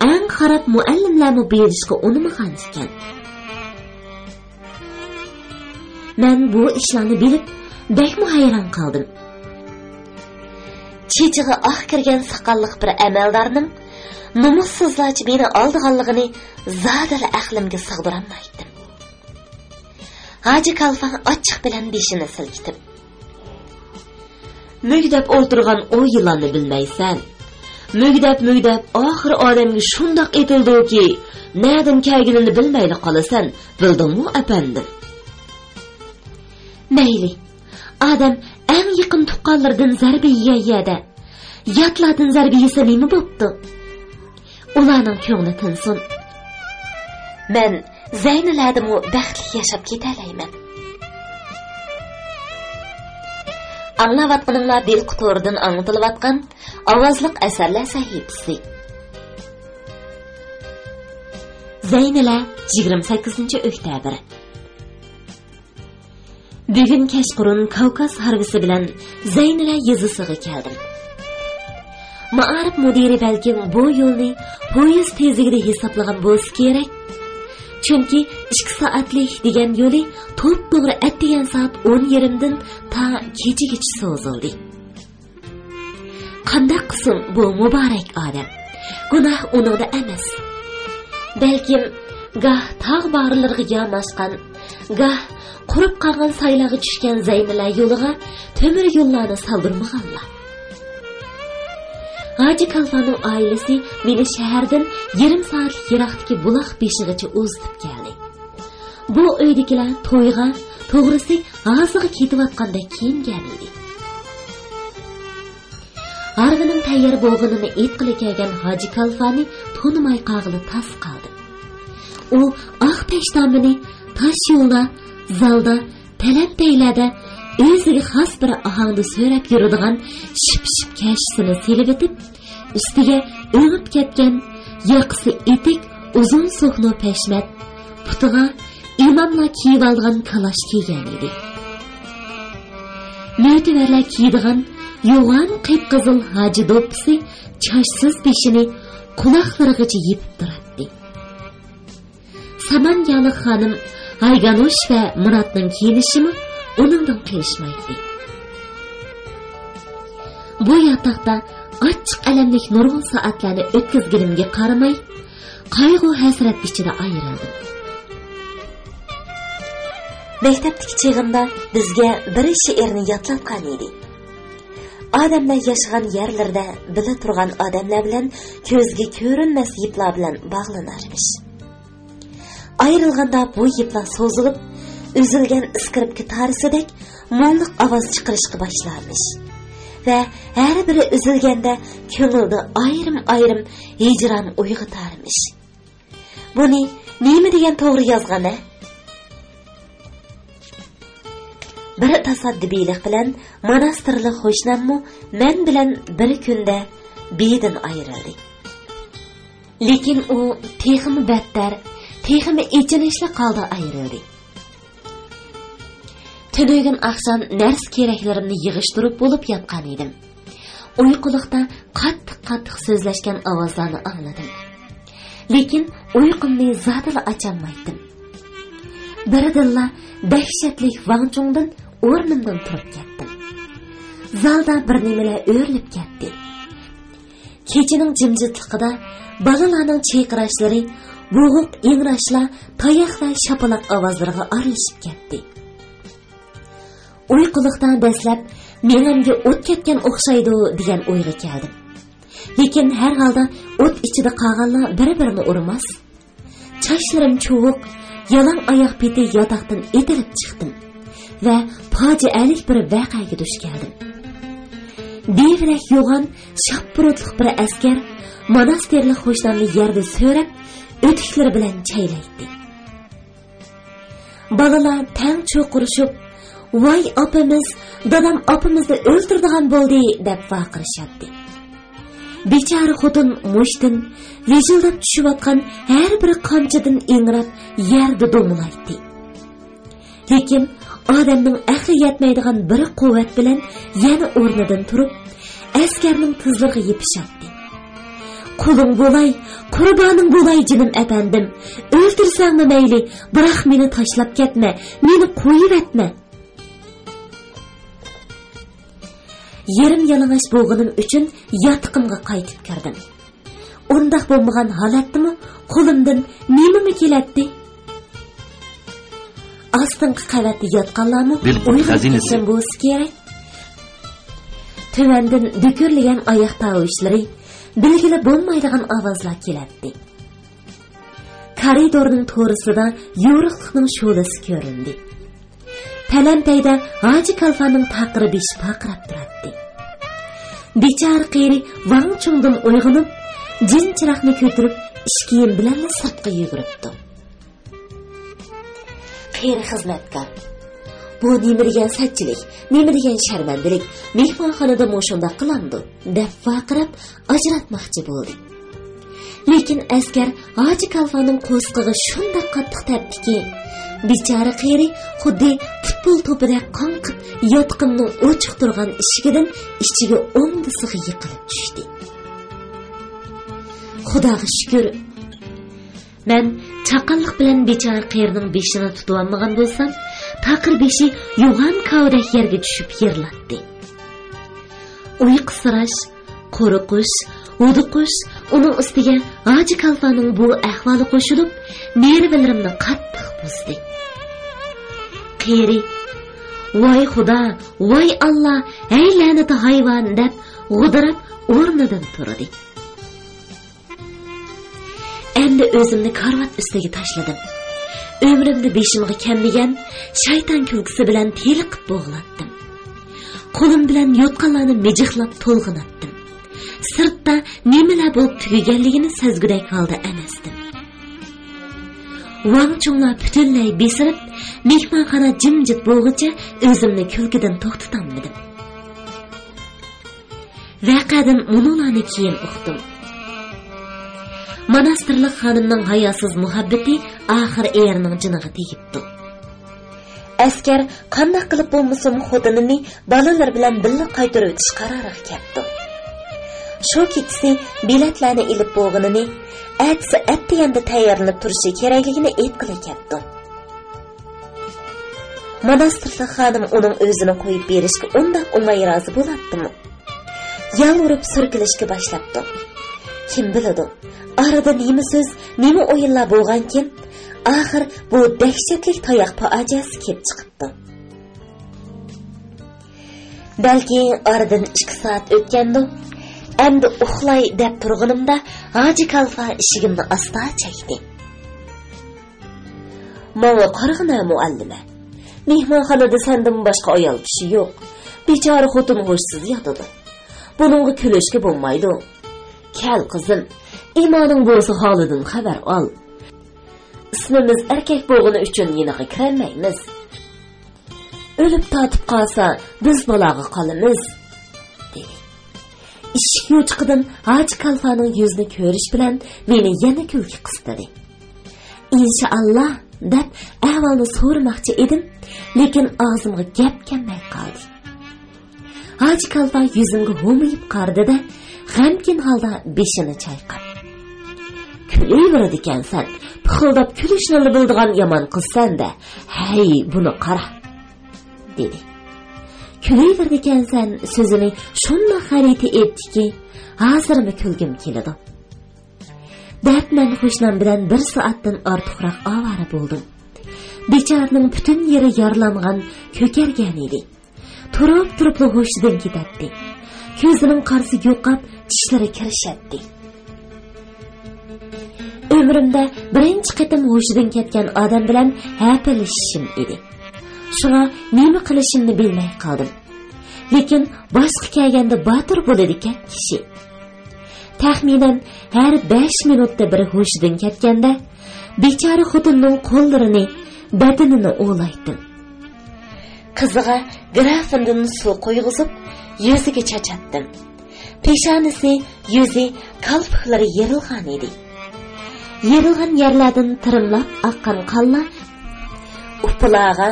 ئەڭ خاراب مۇئەللىملەرمۇ بېرىشقا ئۇنىمىغان ئىكەن. مەن بۇ ئىشلارنى بىلىپ، بەكمۇ ھەيران قالدىم. چېچىغا ئاق كىرگەن ساقاللىق بىر ئەمەلدارنىڭ نومۇسسىزلارچە مېنى ئالدىغانلىقىنى زادىلا ئەقلىمگە سىغدۇرالمايتتىم. ھاجى كالفا ئاچچىق بىلەن بېشىنى سىلكىتىپ، مۈگدەپ ئولتۇرغان ئۇ يىلاننى بىلمەيسەن. مۈگدەپ، مۈگدەپ، ئاخىرى ئادەمگە شۇنداق ئېتىلىدۇكى، نەدىن كەلگىنىنى بىلمەيلا قالىسەن، بىلدىڭمۇ، ئەپەندىم؟ مەيلى، ئادەم ئەڭ يېقىن تۇغقانلىرىدىن زەربە يېگەن يەردە، ياتلاردىن زەربە يېسە نېمە بوپتۇ؟ ئۇلارنىڭ كۆڭلى تىنسۇن. مەن زەينىلەدىمۇ بەختلىك ياشاپ كېتەلەيمەن. ئاڭلاۋاتقىنىڭلار بىلقا تورىدىن ئاڭلىتىلىۋاتقان ئاۋازلىق ئەسەرلەر سەھىپىسى. زەينىلە، يىگىرمە سەككىزىنچى ئۆكتەبىر. بۈگۈن كەچقۇرۇن كاۋكاز ھارۋىسى بىلەن زەينىلە يېزىسىغا كەلدىم. مائارىپ مۇدىرى بەلكىم بۇ يولنى پويىز تېزلىكىدە ھېسابلىغان بولسا كېرەك. چۈنكى ئىككى سائەتلىك دېگەن يولى توپتوغرا ئەتىگەن سائەت ئون يېرىمدىن تا كېچىگىچە سوزۇلدى. قانداق قىلسۇن بۇ مۇبارەك ئادەم؟ گۇناھ ئۇنىڭدا ئەمەس. بەلكىم گاھ تاغ باغرىلىرىغا ياماشقان، گاھ قۇرۇپ قالغان سايلارغا چۈشكەن زەينىلە يولىغا تۆمۈر يوللارنى سالدۇرمىغانلار. ھاجى كالفانىڭ ئائىلىسى مېنى شەھەردىن يېرىم سائەتلىك يىراقتىكى بۇلاق بېشىغىچە ئۇزىتىپ كەلدى. بۇ ئۆيدىكىلەر تويغا، توغرىسى ھازىغا كېتىۋاتقاندەك كىيىنگەن ئىدى. ھارۋىنىڭ تەييار بولغىنىنى ئېيتقىلى كەلگەن ھاجى كالفانى تونۇماي قالغىلى تاس قالدىم. ئۇ ئاق پەشتامىنى تاش يولدا، زالدا، پەلەمپەيلەردە ئۆزىگە خاس بىر ئاھاڭدا سۆرەپ يۈرىدىغان شىپ-شىپ كەشىسىنى سېلىۋېتىپ، ئۈستىگە ئۆڭۈپ كەتكەن، ياقىسى ئېتىك، ئۇزۇن سوكنو پەشمەت، پۇتىغا ئىماملار كىيىۋالىدىغان كالاش كىيگەن ئىدى. مۆتىۋەرلەر كىيىدىغان يوغان قىپقىزىل ھاجى دوپپىسى چاچسىز بېشىنى قۇلاقلىرىغىچە يېپىپ تۇراتتى. سامان يالىق خانىم ھايگانوش ۋە مۇراتنىڭ كىيىنىشىمۇ ئۇنىڭدىن قېلىشمايتتى. بۇ ياتاقتا ئاچچىق ئەلەملىك نۇرغۇن سائەتلەرنى ئۆتكۈزگىنىمگە قارىماي، قايغۇ-ھەسرەت ئىچىدە ئايرىلدىم. مەكتەپتىكى چېغىمدا بىزگە بىر شېئىرنى يادلاتقان ئىدى. ئادەملەر ياشىغان يەرلىرىدە بىللە تۇرغان ئادەملەر بىلەن كۆزگە كۆرۈنمەس يىپلار بىلەن باغلىنارمىش. ئايرىلغاندا بۇ يىپلار سوزۇلۇپ، ئۈزۈلگەن ئىسكىرىپكە تارىسىدەك مۇڭلۇق ئاۋاز چىقىرىشقا باشلارمىش. ۋە ھەر بىرى ئۈزۈلگەندە كۆڭۈلدە ئايرىم-ئايرىم ھىجران ئويغىتارمىش. بۇنى نېمە دېگەن توغرا يازغان، ھە؟ بىر تاساددىپىيلىق بىلەن ماناستىرلىق ھوشناممۇ مەن بىلەن بىر كۈندە بىدىن ئايرىلدى. لېكىن ئۇ تېخىمۇ بەتتەر، تېخىمۇ ئېچىنىشلىق ھالدا ئايرىلدى. تۈنۈگۈن ئاخشام نەرسە-كېرەكلىرىمنى يىغىشتۇرۇپ بولۇپ ياتقان ئىدىم. ئۇيقۇلۇقتا قاتتىق-قاتتىق سۆزلەشكەن ئاۋازلارنى ئاڭلىدىم. لېكىن ئۇيقۇمنى زادىلا ئاچالمايتتىم. بىردىنلا دەھشەتلىك ۋاڭ چۇڭدىن ئورنۇمدىن تۇرۇپ كەتتىم. زالدا بىر نېمىلەر ئۆرۈلۈپ كەتتى. كېچىنىڭ جىمجىتلىقىدا بالىلارنىڭ چىرقىراشلىرى، بوغۇق ئىڭراشلار، تاياق ۋە شاپىلاق ئاۋازلىرىغا ئارىلىشىپ كەتتى. ئۇيقۇلۇقتا دەسلەپ مېڭەمگە ئوت كەتكەن ئوخشايدۇ دېگەن ئويغا كەلدىم. لېكىن ھەر ھالدا ئوت ئىچىدە قالغانلار بىر-بىرىنى ئۇرماس. چاچلىرىم چۇۋۇق، يالاڭ ئاياق پېتى ياتاقتىن ئېتىلىپ چىقتىم ۋە پاجىئەلىك بىر ۋەقەگە دۇچ كەلدىم. دېۋىرەك يوغان، شاپپۇرۇتلۇق بىر ئەسكەر ماناستىرلىق خوشنامنى يەردە سۆرەپ، ئۆتۈكلىرى بىلەن چەيلەيتتى. بالىلار تەڭ چۇرقۇرىشىپ، «ۋاي ئاپىمىز، دادام ئاپىمىزنى ئۆلتۈرىدىغان بولدى!» دەپ ۋارقىرىشاتتى. بىچارە خوتۇن مۇشتىن، ۋىژىلداپ چۈشۈۋاتقان ھەر بىر قامچىدىن ئىڭراپ يەردە دومىلايتتى. لېكىن ئادەمنىڭ ئەقلى يەتمەيدىغان بىر قۇۋۋەت بىلەن يەنە ئورنىدىن تۇرۇپ، ئەسكەرنىڭ تىزلىرىغا يېپىشاتتى. «قولۇڭ بولاي، قۇربانىڭ بولاي، جېنىم ئەپەندىم. ئۆلتۈرسەڭمۇ مەيلى، بىراق مېنى تاشلاپ كەتمە، مېنى قويۇۋەتمە.» يېرىم يالىڭاچ بولغىنىم ئۈچۈن ياتىقىمغا قايتىپ كىردىم. ئۇنداق بولمىغان ھالەتتىمۇ قولۇمدىن نېمىمۇ كېلەتتى؟ ئاستىنقى قەۋەتتە ياتقانلارمۇ بىلقۇت ئويغىنىپ خەزىنىسى. كەتكەن بولسا كېرەك. تۆۋەندىن دۈكۈرلىگەن ئاياق تاۋۇشلىرى، بىلگىلى بولمايدىغان ئاۋازلار كېلەتتى. كارىدورنىڭ تورىسىدا يورۇقلۇقنىڭ شولىسى كۆرۈندى. پەلەمپەيدە ھاجى كالفانىڭ تاقىر بېشى پارقىراپ تۇراتتى. بىچارە قېرى ۋاڭ چۇڭدىن ئويغىنىپ، جىن چىراغنى كۆتۈرۈپ، ئىش كىيىم بىلەنلا سىرتقا يۈگۈرۈپتۇ. قېرى خىزمەتكار، «بۇ نېمە دېگەن سەتچىلىك، نېمە دېگەن شەرمەندىلىك، مېھمانخانىدا مۇشۇنداق قىلامدۇ؟» دەپ ۋارقىراپ ئاجراتماقچى بولدى. لېكىن ئەسكەر ھاجى كالفانىڭ قورسىقىغا شۇنداق قاتتىق تەپتىكى، بىچارە قېرى خۇددى پۇتبول توپىدەك قاڭقىپ، ياتىقىمنىڭ ئوچۇق تۇرغان ئىشىكىدىن ئىچىگە ئوڭدىسىغا يىقىلىپ چۈشتى. خۇداغا شۈكۈر، مەن چاققانلىق بىلەن بىچارە قېرىنىڭ بېشىنى تۇتۇۋالمىغان بولسام، تاقىر بېشى يوغان كاۋىدەك يەرگە چۈشۈپ يىرلاتتى. ئۇيقۇسىراش، قورقۇش، ھودۇقۇش، ئۇنىڭ ئۈستىگە ھاجى كالفانىڭ بۇ ئەھۋالى قوشۇلۇپ، نېرۋىلىرىمنى قاتتىق بۇزدى. قېرى، «ۋاي خۇدا، ۋاي ئاللا، ھەي لەنىتى ھايۋان!» دەپ غودىراپ ئورنىدىن تۇردى. ئەمدى ئۆزۈمنى كارىۋات ئۈستىگە تاشلىدىم. ئۆمرۈمدە بېشىمغا كەلمىگەن شايتان كۈلكىسى بىلەن تېلىقىپ بوغۇلاتتىم. قولۇم بىلەن يوتقانلارنى مىجىقلاپ تولغىناتتىم. سىرتتا نېمىلەر بولۇپ تۈگىگەنلىكىنى سەزگۈدەك ھالدا ئەمەستىم. ۋاڭ چۇڭلار پۈتۈنلەي بېسىلىپ، مېھمانخانا جىمجىت بولغۇچە ئۆزۈمنى كۈلكىدىن توختىتالمىدىم. ۋەقەدىن مۇنۇلارنى كېيىن ئۇقتۇم. ماناستىرلىق خانىمنىڭ ھاياسىز مۇھەببىتى ئاخىر ئېرىنىڭ جېنىغا تېگىپتۇ. ئەسكەر قانداق قىلىپ بولمىسۇن خوتۇنىنى بالىلىرى بىلەن بىللە قايتۇرۇۋېتىش قارارىغا كەپتۇ. شۇ كېچىسى بېلەتلەرنى ئېلىپ بولغىنىنى، ئەتىسى ئەتىگەندە تەييارلىنىپ تۇرۇشى كېرەكلىكىنى ئېيتقىلى كەپتۇ. ماناستىرلىق خانىم ئۇنىڭ ئۆزىنى قويۇپ بېرىشكە ئۇنداق ئوڭاي رازى بولاتتىمۇ؟ يالۋۇرۇپ سۈركىلىشكە باشلاپتۇ. كىم بىلىدۇ، ئارىدا نېمە سۆز، نېمە ئويۇنلار بولغانكىن، ئاخىر بۇ دەھشەتلىك تاياق پاجىئەسى كېلىپ چىقىپتۇ. بەلكى ئارىدىن ئىككى سائەت ئۆتكەندۇ، ئەمدى ئۇخلاي دەپ تۇرغىنىمدا، ھاجى كالفا ئىشىكىمنى ئاستا چەكتى. ماڭا قارىغىنا، مۇئەللىمە. مېھمانخانىدا سەندىن باشقا ئايال كىشى يوق. بىچارە خوتۇن ھوشسىز ياتىدۇ. بۇنىڭغا كۈلۈشكە بولمايدۇ. كەل، قىزىم، ئىمانىڭ بولسا ھالىدىن خەۋەر ئال. ئىسمىمىز ئەركەك بولغىنى ئۈچۈن يېنىغا كىرەلمەيمىز. ئۆلۈپ تارتىپ قالسا، بىز بالاغا قالىمىز، دېدى. ئىشىك يوچۇقىدىن ھاجى كالفانىڭ يۈزىنى كۆرۈش بىلەن مېنى يەنە كۈلكە قىستىدى. ئىنشائاللا، دەپ ئەھۋالنى سورىماقچى ئىدىم، لېكىن ئاغزىمغا گەپ كەلمەي قالدى. ھاجى كالفا يۈزۈمگە ھومىيىپ قارىدى-دە، غەمكىن ھالدا بېشىنى چايقاپ، كۈلۈۋېرىدىكەنسەن، پىخىلداپ كۈلۈشنىلا بىلىدىغان يامان قىزسەن-دە. ھەي، بۇنى قارا!» دېدى. كۈلۈۋېرىدىكەنسەن، سۆزىنى شۇنداق غەلىتە ئېيتتىكى، ھازىرمۇ كۈلگۈم كېلىدۇ. دەپ مەن قوشنام بىلەن بىر سائەتتىن ئارتۇقراق ئاۋارە بولدۇم. بىچارىنىڭ پۈتۈن يېرى يارىلانغان، كۆكەرگەن ئىدى. تۇرۇپ-تۇرۇپلا ھوشىدىن كېتەتتى. كۆزىنىڭ قارىسى يوقاپ، چىشلىرى كىرىشەتتى. ئۆمرۈمدە بىرىنچى قېتىم ھوشىدىن كەتكەن ئادەم بىلەن ھەپىلىشىشىم ئىدى. شۇڭا نېمە قىلىشىمنى بىلمەي قالدىم. لېكىن باشقا كەلگەندە باتۇر بولىدىكەن كىشى. تەخمىنەن ھەر بەش مىنۇتتا بىر ھوشىدىن كەتكەندە، بىچارە خوتۇننىڭ قوللىرىنى، بەدىنىنى ئوۋلايتتىم. قىزىغا گىرافىندىن سۇ قۇيغۇزۇپ، يۈزىگە چاچاتتىم. پېشانىسى، يۈزى، كالپۇكلىرى يېرىلغان ئىدى. يېرىلغان يەرلەردىن تىرىملاپ ئاققان قانلار ئۇپىلارغا،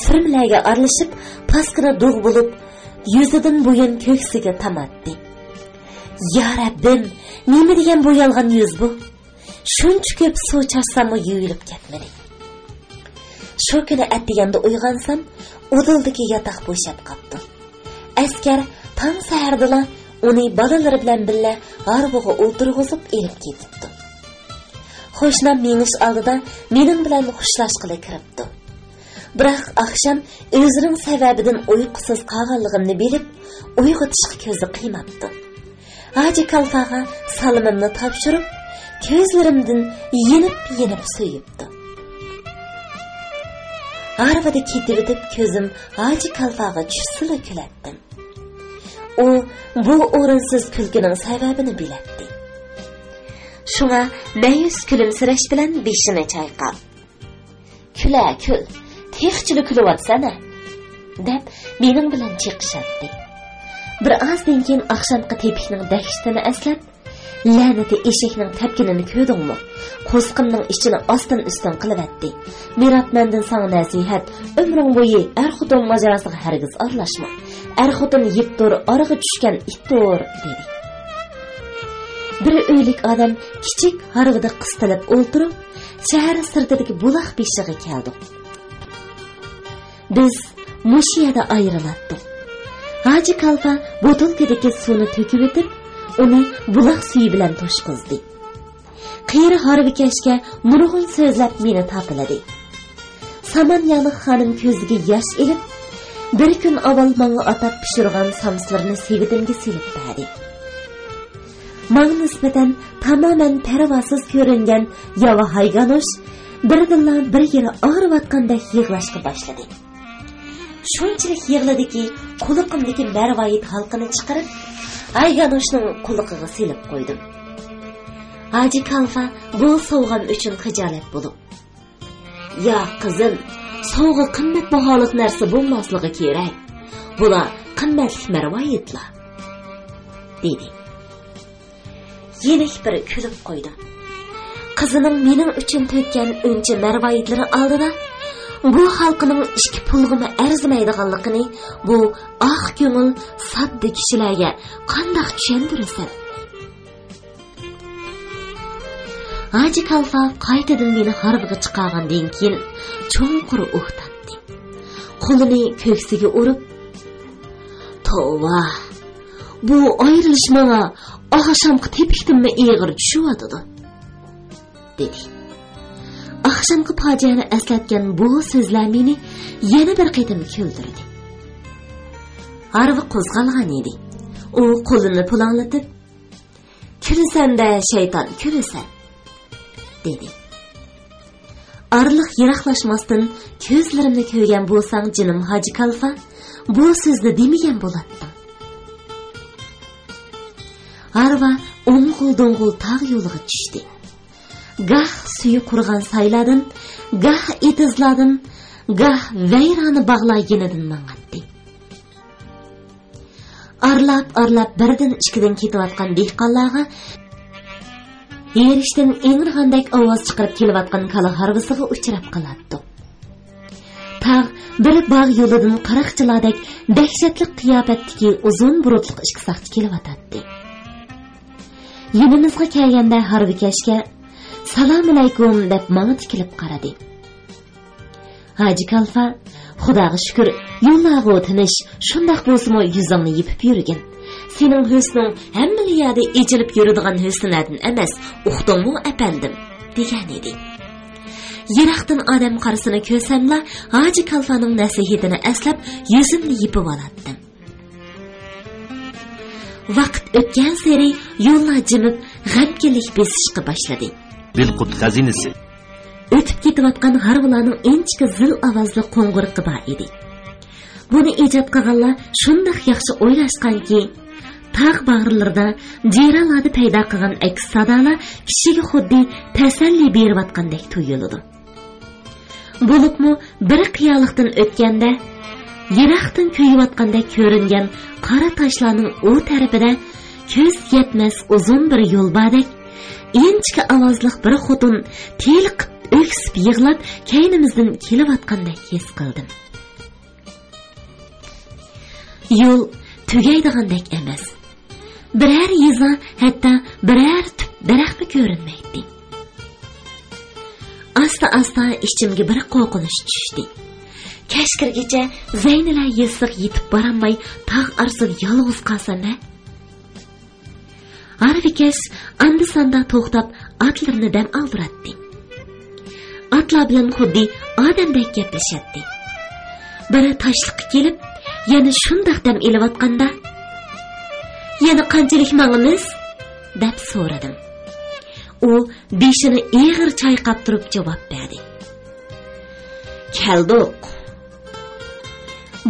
سۈرمىلەرگە ئارىلىشىپ، پاسكىنا دۇغ بولۇپ، يۈزىدىن بويۇن كۆكسىگە تاماتتى. يا رەببىم، نېمە دېگەن بۇ يالغان يۈز بۇ؟ شۇنچە كۆپ سۇ چاچساممۇ يۇيۇلۇپ كەتمىدى. شۇ كۈنى ئەتىگەندە ئويغانسام، ئۇدۇلدىكى ياتاق بوشاپ قاپتۇ. ئەسكەر تاڭ سەھەردىلا ئۇنى بالىلىرى بىلەن بىللە ھارۋىغا ئولتۇرغۇزۇپ ئېلىپ كېتىپتۇ. قوشنام مېڭىش ئالدىدا مېنىڭ بىلەن خوشلاشقىلى كىرىپتۇ. بىراق ئاخشام ئۆزىنىڭ سەۋەبىدىن ئۇيقۇسىز قالغانلىقىمنى بىلىپ، ئويغىتىشقا كۆزى قىيماپتۇ. ھاجى كالفاغا سالىمىمنى تاپشۇرۇپ، كۆزلىرىمدىن يېنىپ-يېنىپ سۆيۈپتۇ. ھارۋىدا كېتىۋېتىپ، كۆزۈم ھاجى كالفاغا چۈشسىلا كۈلەتتىم. ئۇ بۇ ئورۇنسىز كۈلكىنىڭ سەۋەبىنى بىلەتتى. شۇڭا مەيۈس كۈلۈمسىرەش بىلەن بېشىنى چايقاپ، «كۈلە، كۈل، تېخىچىلا كۈلۈۋاتىسەن-ە!» دەپ، مېنىڭ بىلەن چېقىشاتتى. بىر ئازدىن كېيىن ئاخشامقى تېپىكنىڭ دەھشىتىنى ئەسلەپ، «لەنىتى ئېشەكنىڭ تەپكىنىنى كۆردۈڭمۇ؟ قورسىقىمنىڭ ئىچىنى ئاستىن-ئۈستۈن قىلىۋەتتى. مىرات مەندىن ساڭا نەسىھەت، ئۆمرۈڭ بويى ئەر-خوتۇن ماجىراسىغا ھەرگىز ئارىلاشما. ئەر-خوتۇن يىپتۇر، ئارىغا چۈشكەن ئىتتۇر» دېدى. بىر ئۆيلۈك ئادەم كىچىك ھارۋىدا قىستىلىپ ئولتۇرۇپ، شەھەر سىرتىدىكى بۇلاق بېشىغا كەلدۇق. بىز مۇشۇ يەردە ئايرىلاتتۇق. ھاجى كالفا بوتۇلكىدىكى سۇنى تۆكۈۋېتىپ، ئۇنى بۇلاق سۈيى بىلەن توشقۇزدى. قېرى ھارۋىكەشكە نۇرغۇن سۆزلەپ مېنى تاپىلىدى. سامان ياغلىق خانىم كۆزىگە ياش ئېلىپ، بىر كۈن ئاۋۋال ماڭا ئاتاپ پىشۇرغان سامسىلىرىنى سېۋىتىمگە سېلىپ بەردى. ماڭا نىسبەتەن تامامەن پەرۋاسىز كۆرۈنگەن ياۋا ھايگانوش بىردىنلا بىر يېرى ئاغرىۋاتقاندەك يىغلاشقا باشلىدى. شۇنچىلىك يىغلىدىكى، قۇلىقىمدىكى مەرۋايىت ھالقىنى چىقىرىپ، ھايگانوشنىڭ قۇلىقىغا سېلىپ قويدۇم. ھاجى كالفا بۇ سوۋغام ئۈچۈن خىجالەت بولۇپ، «يا قىزىم، سوۋغا قىممەت باھالىق نەرسە بولماسلىقى كېرەك. بۇلار قىممەتلىك مەرۋايىتلار» دېدى. يېنىك بىر كۈلۈپ قويدۇم. قىزىنىڭ مېنىڭ ئۈچۈن تۆككەن ئۈنچە مەرۋايىتلىرى ئالدىدا بۇ ھالقىنىڭ ئىككى پۇلغىمۇ ئەرزىمەيدىغانلىقىنى بۇ ئاق كۆڭۈل، ساددا كىشىلەرگە قانداق چۈشەندۈرىسەن؟ ھاجى كالفا قايتىدىن مېنى ھارۋىغا چىقارغاندىن كېيىن چوڭقۇر ئۇھ تارتتى. قولىنى كۆكسىگە ئۇرۇپ، «توۋا، بۇ ئايرىلىش ماڭا ئاخشامقى تېپىكتىنمۇ ئېغىر چۈشۈۋاتىدۇ» دېدى. ئاخشامقى پاجىئەنى ئەسلەتكەن بۇ سۆزلەر مېنى يەنە بىر قېتىم كۈلدۈردى. ھارۋا قوزغالغان ئىدى. ئۇ قولىنى پۇلاڭلىتىپ، «كۈلىسەن-دە، شەيتان، كۈلىسەن» دېدى. ئارىلىق يىراقلاشماستىن كۆزلىرىمنى كۆرگەن بولساڭ، جېنىم ھاجى كالفا، بۇ سۆزنى دېمىگەن بولاتتىڭ. ھارۋا ئوڭغۇل-دوڭغۇل تاغ يولىغا چۈشتى. گاھ سۈيى قۇرۇغان سايلاردىن، گاھ ئېتىزلاردىن، گاھ ۋەيرانە باغلار يېنىدىن ماڭاتتى. ئارىلاپ-ئارىلاپ بىردىن-ئىككىدىن كېتىۋاتقان دېھقانلارغا ھېرىشتىن ئىڭرىغاندەك ئاۋاز چىقىرىپ كېلىۋاتقان كالا ھارۋىسىغا ئۇچراپ قالاتتۇق. تاغ بىر باغ يولىدىن قاراقچىلاردەك دەھشەتلىك قىياپەتتىكى ئۇزۇن بۇرۇتلۇق ئىككى ساقچى كېلىۋاتاتتى. يېنىمىزغا كەلگەندە ھارۋىكەشكە، «سالامۇئەلەيكۇم» دەپ ماڭا تىكىلىپ قارىدى. ھاجى كالفا، خۇداغا شۈكۈر، يوللارغۇ تىنچ، شۇنداق بولسىمۇ يۈزۈڭنى يېپىپ يۈرگىن. سېنىڭ ھۆسنۈڭ ھەممىلا يەردە ئېچىلىپ يۈرىدىغان ھۆسنلەردىن ئەمەس، ئۇقتۇڭمۇ، ئەپەندىم؟ دېگەنىدى. يىراقتىن ئادەم قارىسىنى كۆرسەملا، ھاجى كالفانىڭ نەسىھىتىنى ئەسلەپ، يۈزۈمنى يېپىۋالاتتىم. ۋاقىت ئۆتكەنسېرى يوللار جىمىپ، غەمكىنلىك بېسىشقا باشلىدى. بىلقۇت خەزىنىسى. ئۆتۈپ كېتىۋاتقان ھارۋىلارنىڭ ئىنچىكە زىل ئاۋازلىق قوڭغۇرىقى بار ئىدى. بۇنى ئىجاد قىلغانلار شۇنداق ياخشى ئويلاشقانكى، تاغ باغرىلىرىدا، جىرانلاردا پەيدا قىلغان ئەكس سادالار كىشىگە خۇددى تەسەللى بېرىۋاتقاندەك تۇيۇلىدۇ. بولۇپمۇ بىر قىيالىقتىن ئۆتكەندە، يىراقتىن كۆيۈۋاتقاندەك كۆرۈنگەن قارا تاشلارنىڭ ئۇ تەرىپىدە كۆز يەتمەس ئۇزۇن بىر يول باردەك، ئىنچىكە ئاۋازلىق بىر خوتۇن تېلىقىپ، ئۆكسۈپ يىغلاپ، كەينىمىزدىن كېلىۋاتقاندەك ھېس قىلدىم. يول تۈگەيدىغاندەك ئەمەس. بىرەر يېزا، ھەتتا بىرەر تۈپ دەرەخمۇ كۆرۈنمەيتتى. ئاستا-ئاستا ئىچىمگە بىر قورقۇنچ چۈشتى. كەچ كىرگىچە زەينىلە يېزىسىغا يېتىپ بارالماي، تاغ ئارىسىدا يالغۇز قالسام ھە؟ ھارۋىكەش ئاندا-ساندا توختاپ، ئاتلىرىنى دەم ئالدۇراتتى. ئاتلار بىلەن خۇددى ئادەمدەك گەپلىشەتتى. بىر تاشلىققا كېلىپ، يەنە شۇنداق دەم ئېلىۋاتقاندا، «يەنە قانچىلىك ماڭىمىز؟» دەپ سورىدىم. ئۇ بېشىنى ئېغىر چايقاپ تۇرۇپ جاۋاب بەردى. «كەلدۇق.»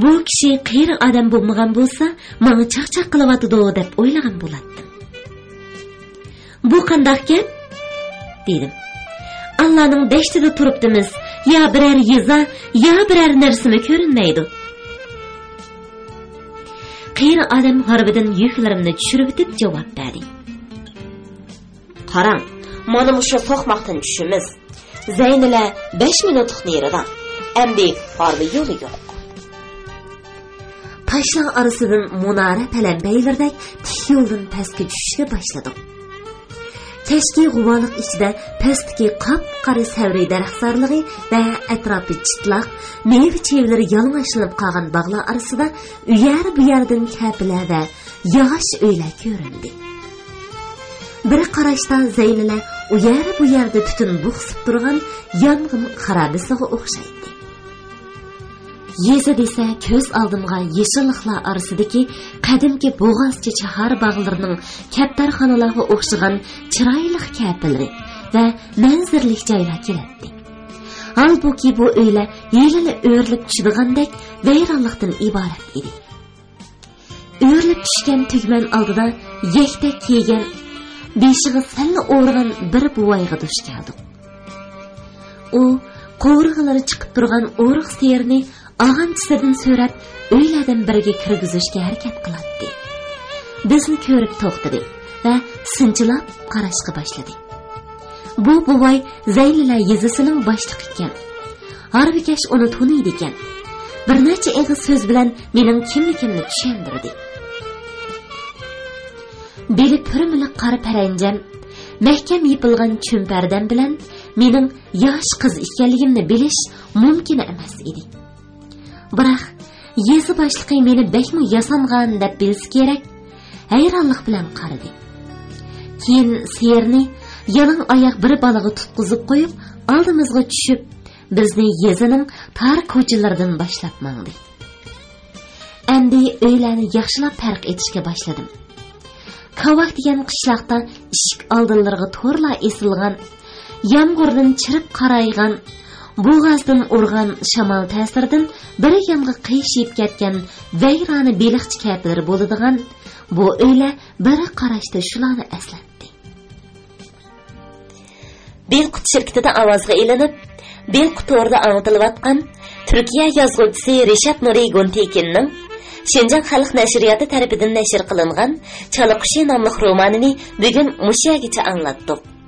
بۇ كىشى قېرى ئادەم بولمىغان بولسا، ماڭا چاقچاق قىلىۋاتىدۇ دەپ ئويلىغان بولاتتىم. «بۇ قانداق گەپ؟» دېدىم. «ئاللانىڭ دەشتىدە تۇرۇپتىمىز، يا بىرەر يېزا، يا بىرەر نەرسىمۇ كۆرۈنمەيدۇ.» قېرى ئادەم ھارۋىدىن يۈكلىرىمنى چۈشۈرۈۋېتىپ جاۋاب بەردى. «قاراڭ، مانا مۇشۇ سوقماقتىن چۈشىمىز. زەينىلە بەش مىنۇتلۇق نېرىدا. ئەمدى ھارۋا يولى يوق.» تاشلار ئارىسىدىن مۇنارە پەلەمپەيلىرىدەك تىك يولدىن پەسكە چۈشۈشكە باشلىدۇق. كەچكى غۇۋالىق ئىچىدە پەستىكى قاپقارا سەۋرى دەرەخزارلىقى ۋە ئەتراپى چىتلاق، مېۋە-چېۋىلىرى يالىڭاچلىنىپ قالغان باغلار ئارىسىدا ئۇ يەر-بۇ يەردىن كەپىلەر ۋە ياغاچ ئۆيلەر كۆرۈندى. بىر قاراشتا زەينىلە ئۇ يەر-بۇ يەردە تۈتۈن بۇقسىپ تۇرغان يانغىن خارابىسىغا ئوخشايتتى. يېزا دېسە، كۆز ئالدىمغا يېشىللىقلار ئارىسىدىكى قەدىمكى بوغازچە شەھەر باغلىرىنىڭ كەپتەرخانىلارغا ئوخشىغان چىرايلىق كەپىلىرى ۋە مەنزىرىلىك جايلار كېلەتتى. ھالبۇكى، بۇ ئۆيلەر ھېلىلا ئۆرۈلۈپ چۈشىدىغاندەك ۋەيرانلىقتىن ئىبارەت ئىدى. ئۆرۈلۈپ چۈشكەن تۈگمەن ئالدىدا يەكتەك كىيگەن، بېشىغا سەللە ئورىغان بىر بوۋايغا دۇچ كەلدۇق. ئۇ قوۋۇرغىلىرى چىقىپ تۇرغان ئورۇق سېرىنى ئاغانچىسىدىن سۆرەپ، ئۆيلەردىن بىرىگە كىرگۈزۈشكە ھەرىكەت قىلاتتى. بىزنى كۆرۈپ توختىدى ۋە سىنچىلاپ قاراشقا باشلىدى. بۇ بوۋاي زەينىلە يېزىسىنىڭ باشلىقى ئىكەن. ھارۋىكەش ئۇنى تونۇيدىكەن. بىر نەچچە ئېغىز سۆز بىلەن مېنىڭ كىملىكىمنى چۈشەندۈردى. بېلى پۈرمىلىك قارا پەرەنجەم، مەھكەم يېپىلغان چۈمپەردەم بىلەن مېنىڭ ياش قىز ئىكەنلىكىمنى بىلىش مۇمكىن ئەمەس ئىدى. بىراق، يېزا باشلىقى مېنى بەكمۇ ياسانغان دەپ بىلسە كېرەك، ھەيرانلىق بىلەن قارىدى. كېيىن سېرىنى يالاڭ ئاياق بىر بالىغا تۇتقۇزۇپ قويۇپ، ئالدىمىزغا چۈشۈپ، بىزنى يېزىنىڭ تار كوچىلىرىدىن باشلاپ ماڭدى. ئەمدى ئۆيلەرنى ياخشىلاپ پەرق ئېتىشكە باشلىدىم. كاۋاك دېگەن قىشلاقتا ئىشىك ئالدىلىرىغا تورلار ئېسىلغان، يامغۇردىن چىرىپ قارايغان، بوغازدىن ئۇرغان شامال تەسىرىدىن بىر يانغا قىيشىيىپ كەتكەن ۋەيرانە بېلىقچى كەپىلىرى بولىدىغان بۇ ئۆيلەر بىر قاراشتا شۇلارنى ئەسلەتتى. بىلقۇت شىركىتىدە ئاۋازغا ئېلىنىپ، بىلقۇت تورىدا ئاڭلىتىلىۋاتقان تۈركىيە يازغۇچىسى رىشات نۇرى گۇنتېكىننىڭ شىنجاڭ خەلق نەشرىياتى تەرىپىدىن نەشر قىلىنغان چالا قۇشى ناملىق رومانىنى بۈگۈن مۇشۇ يەرگىچە ئاڭلاتتۇق.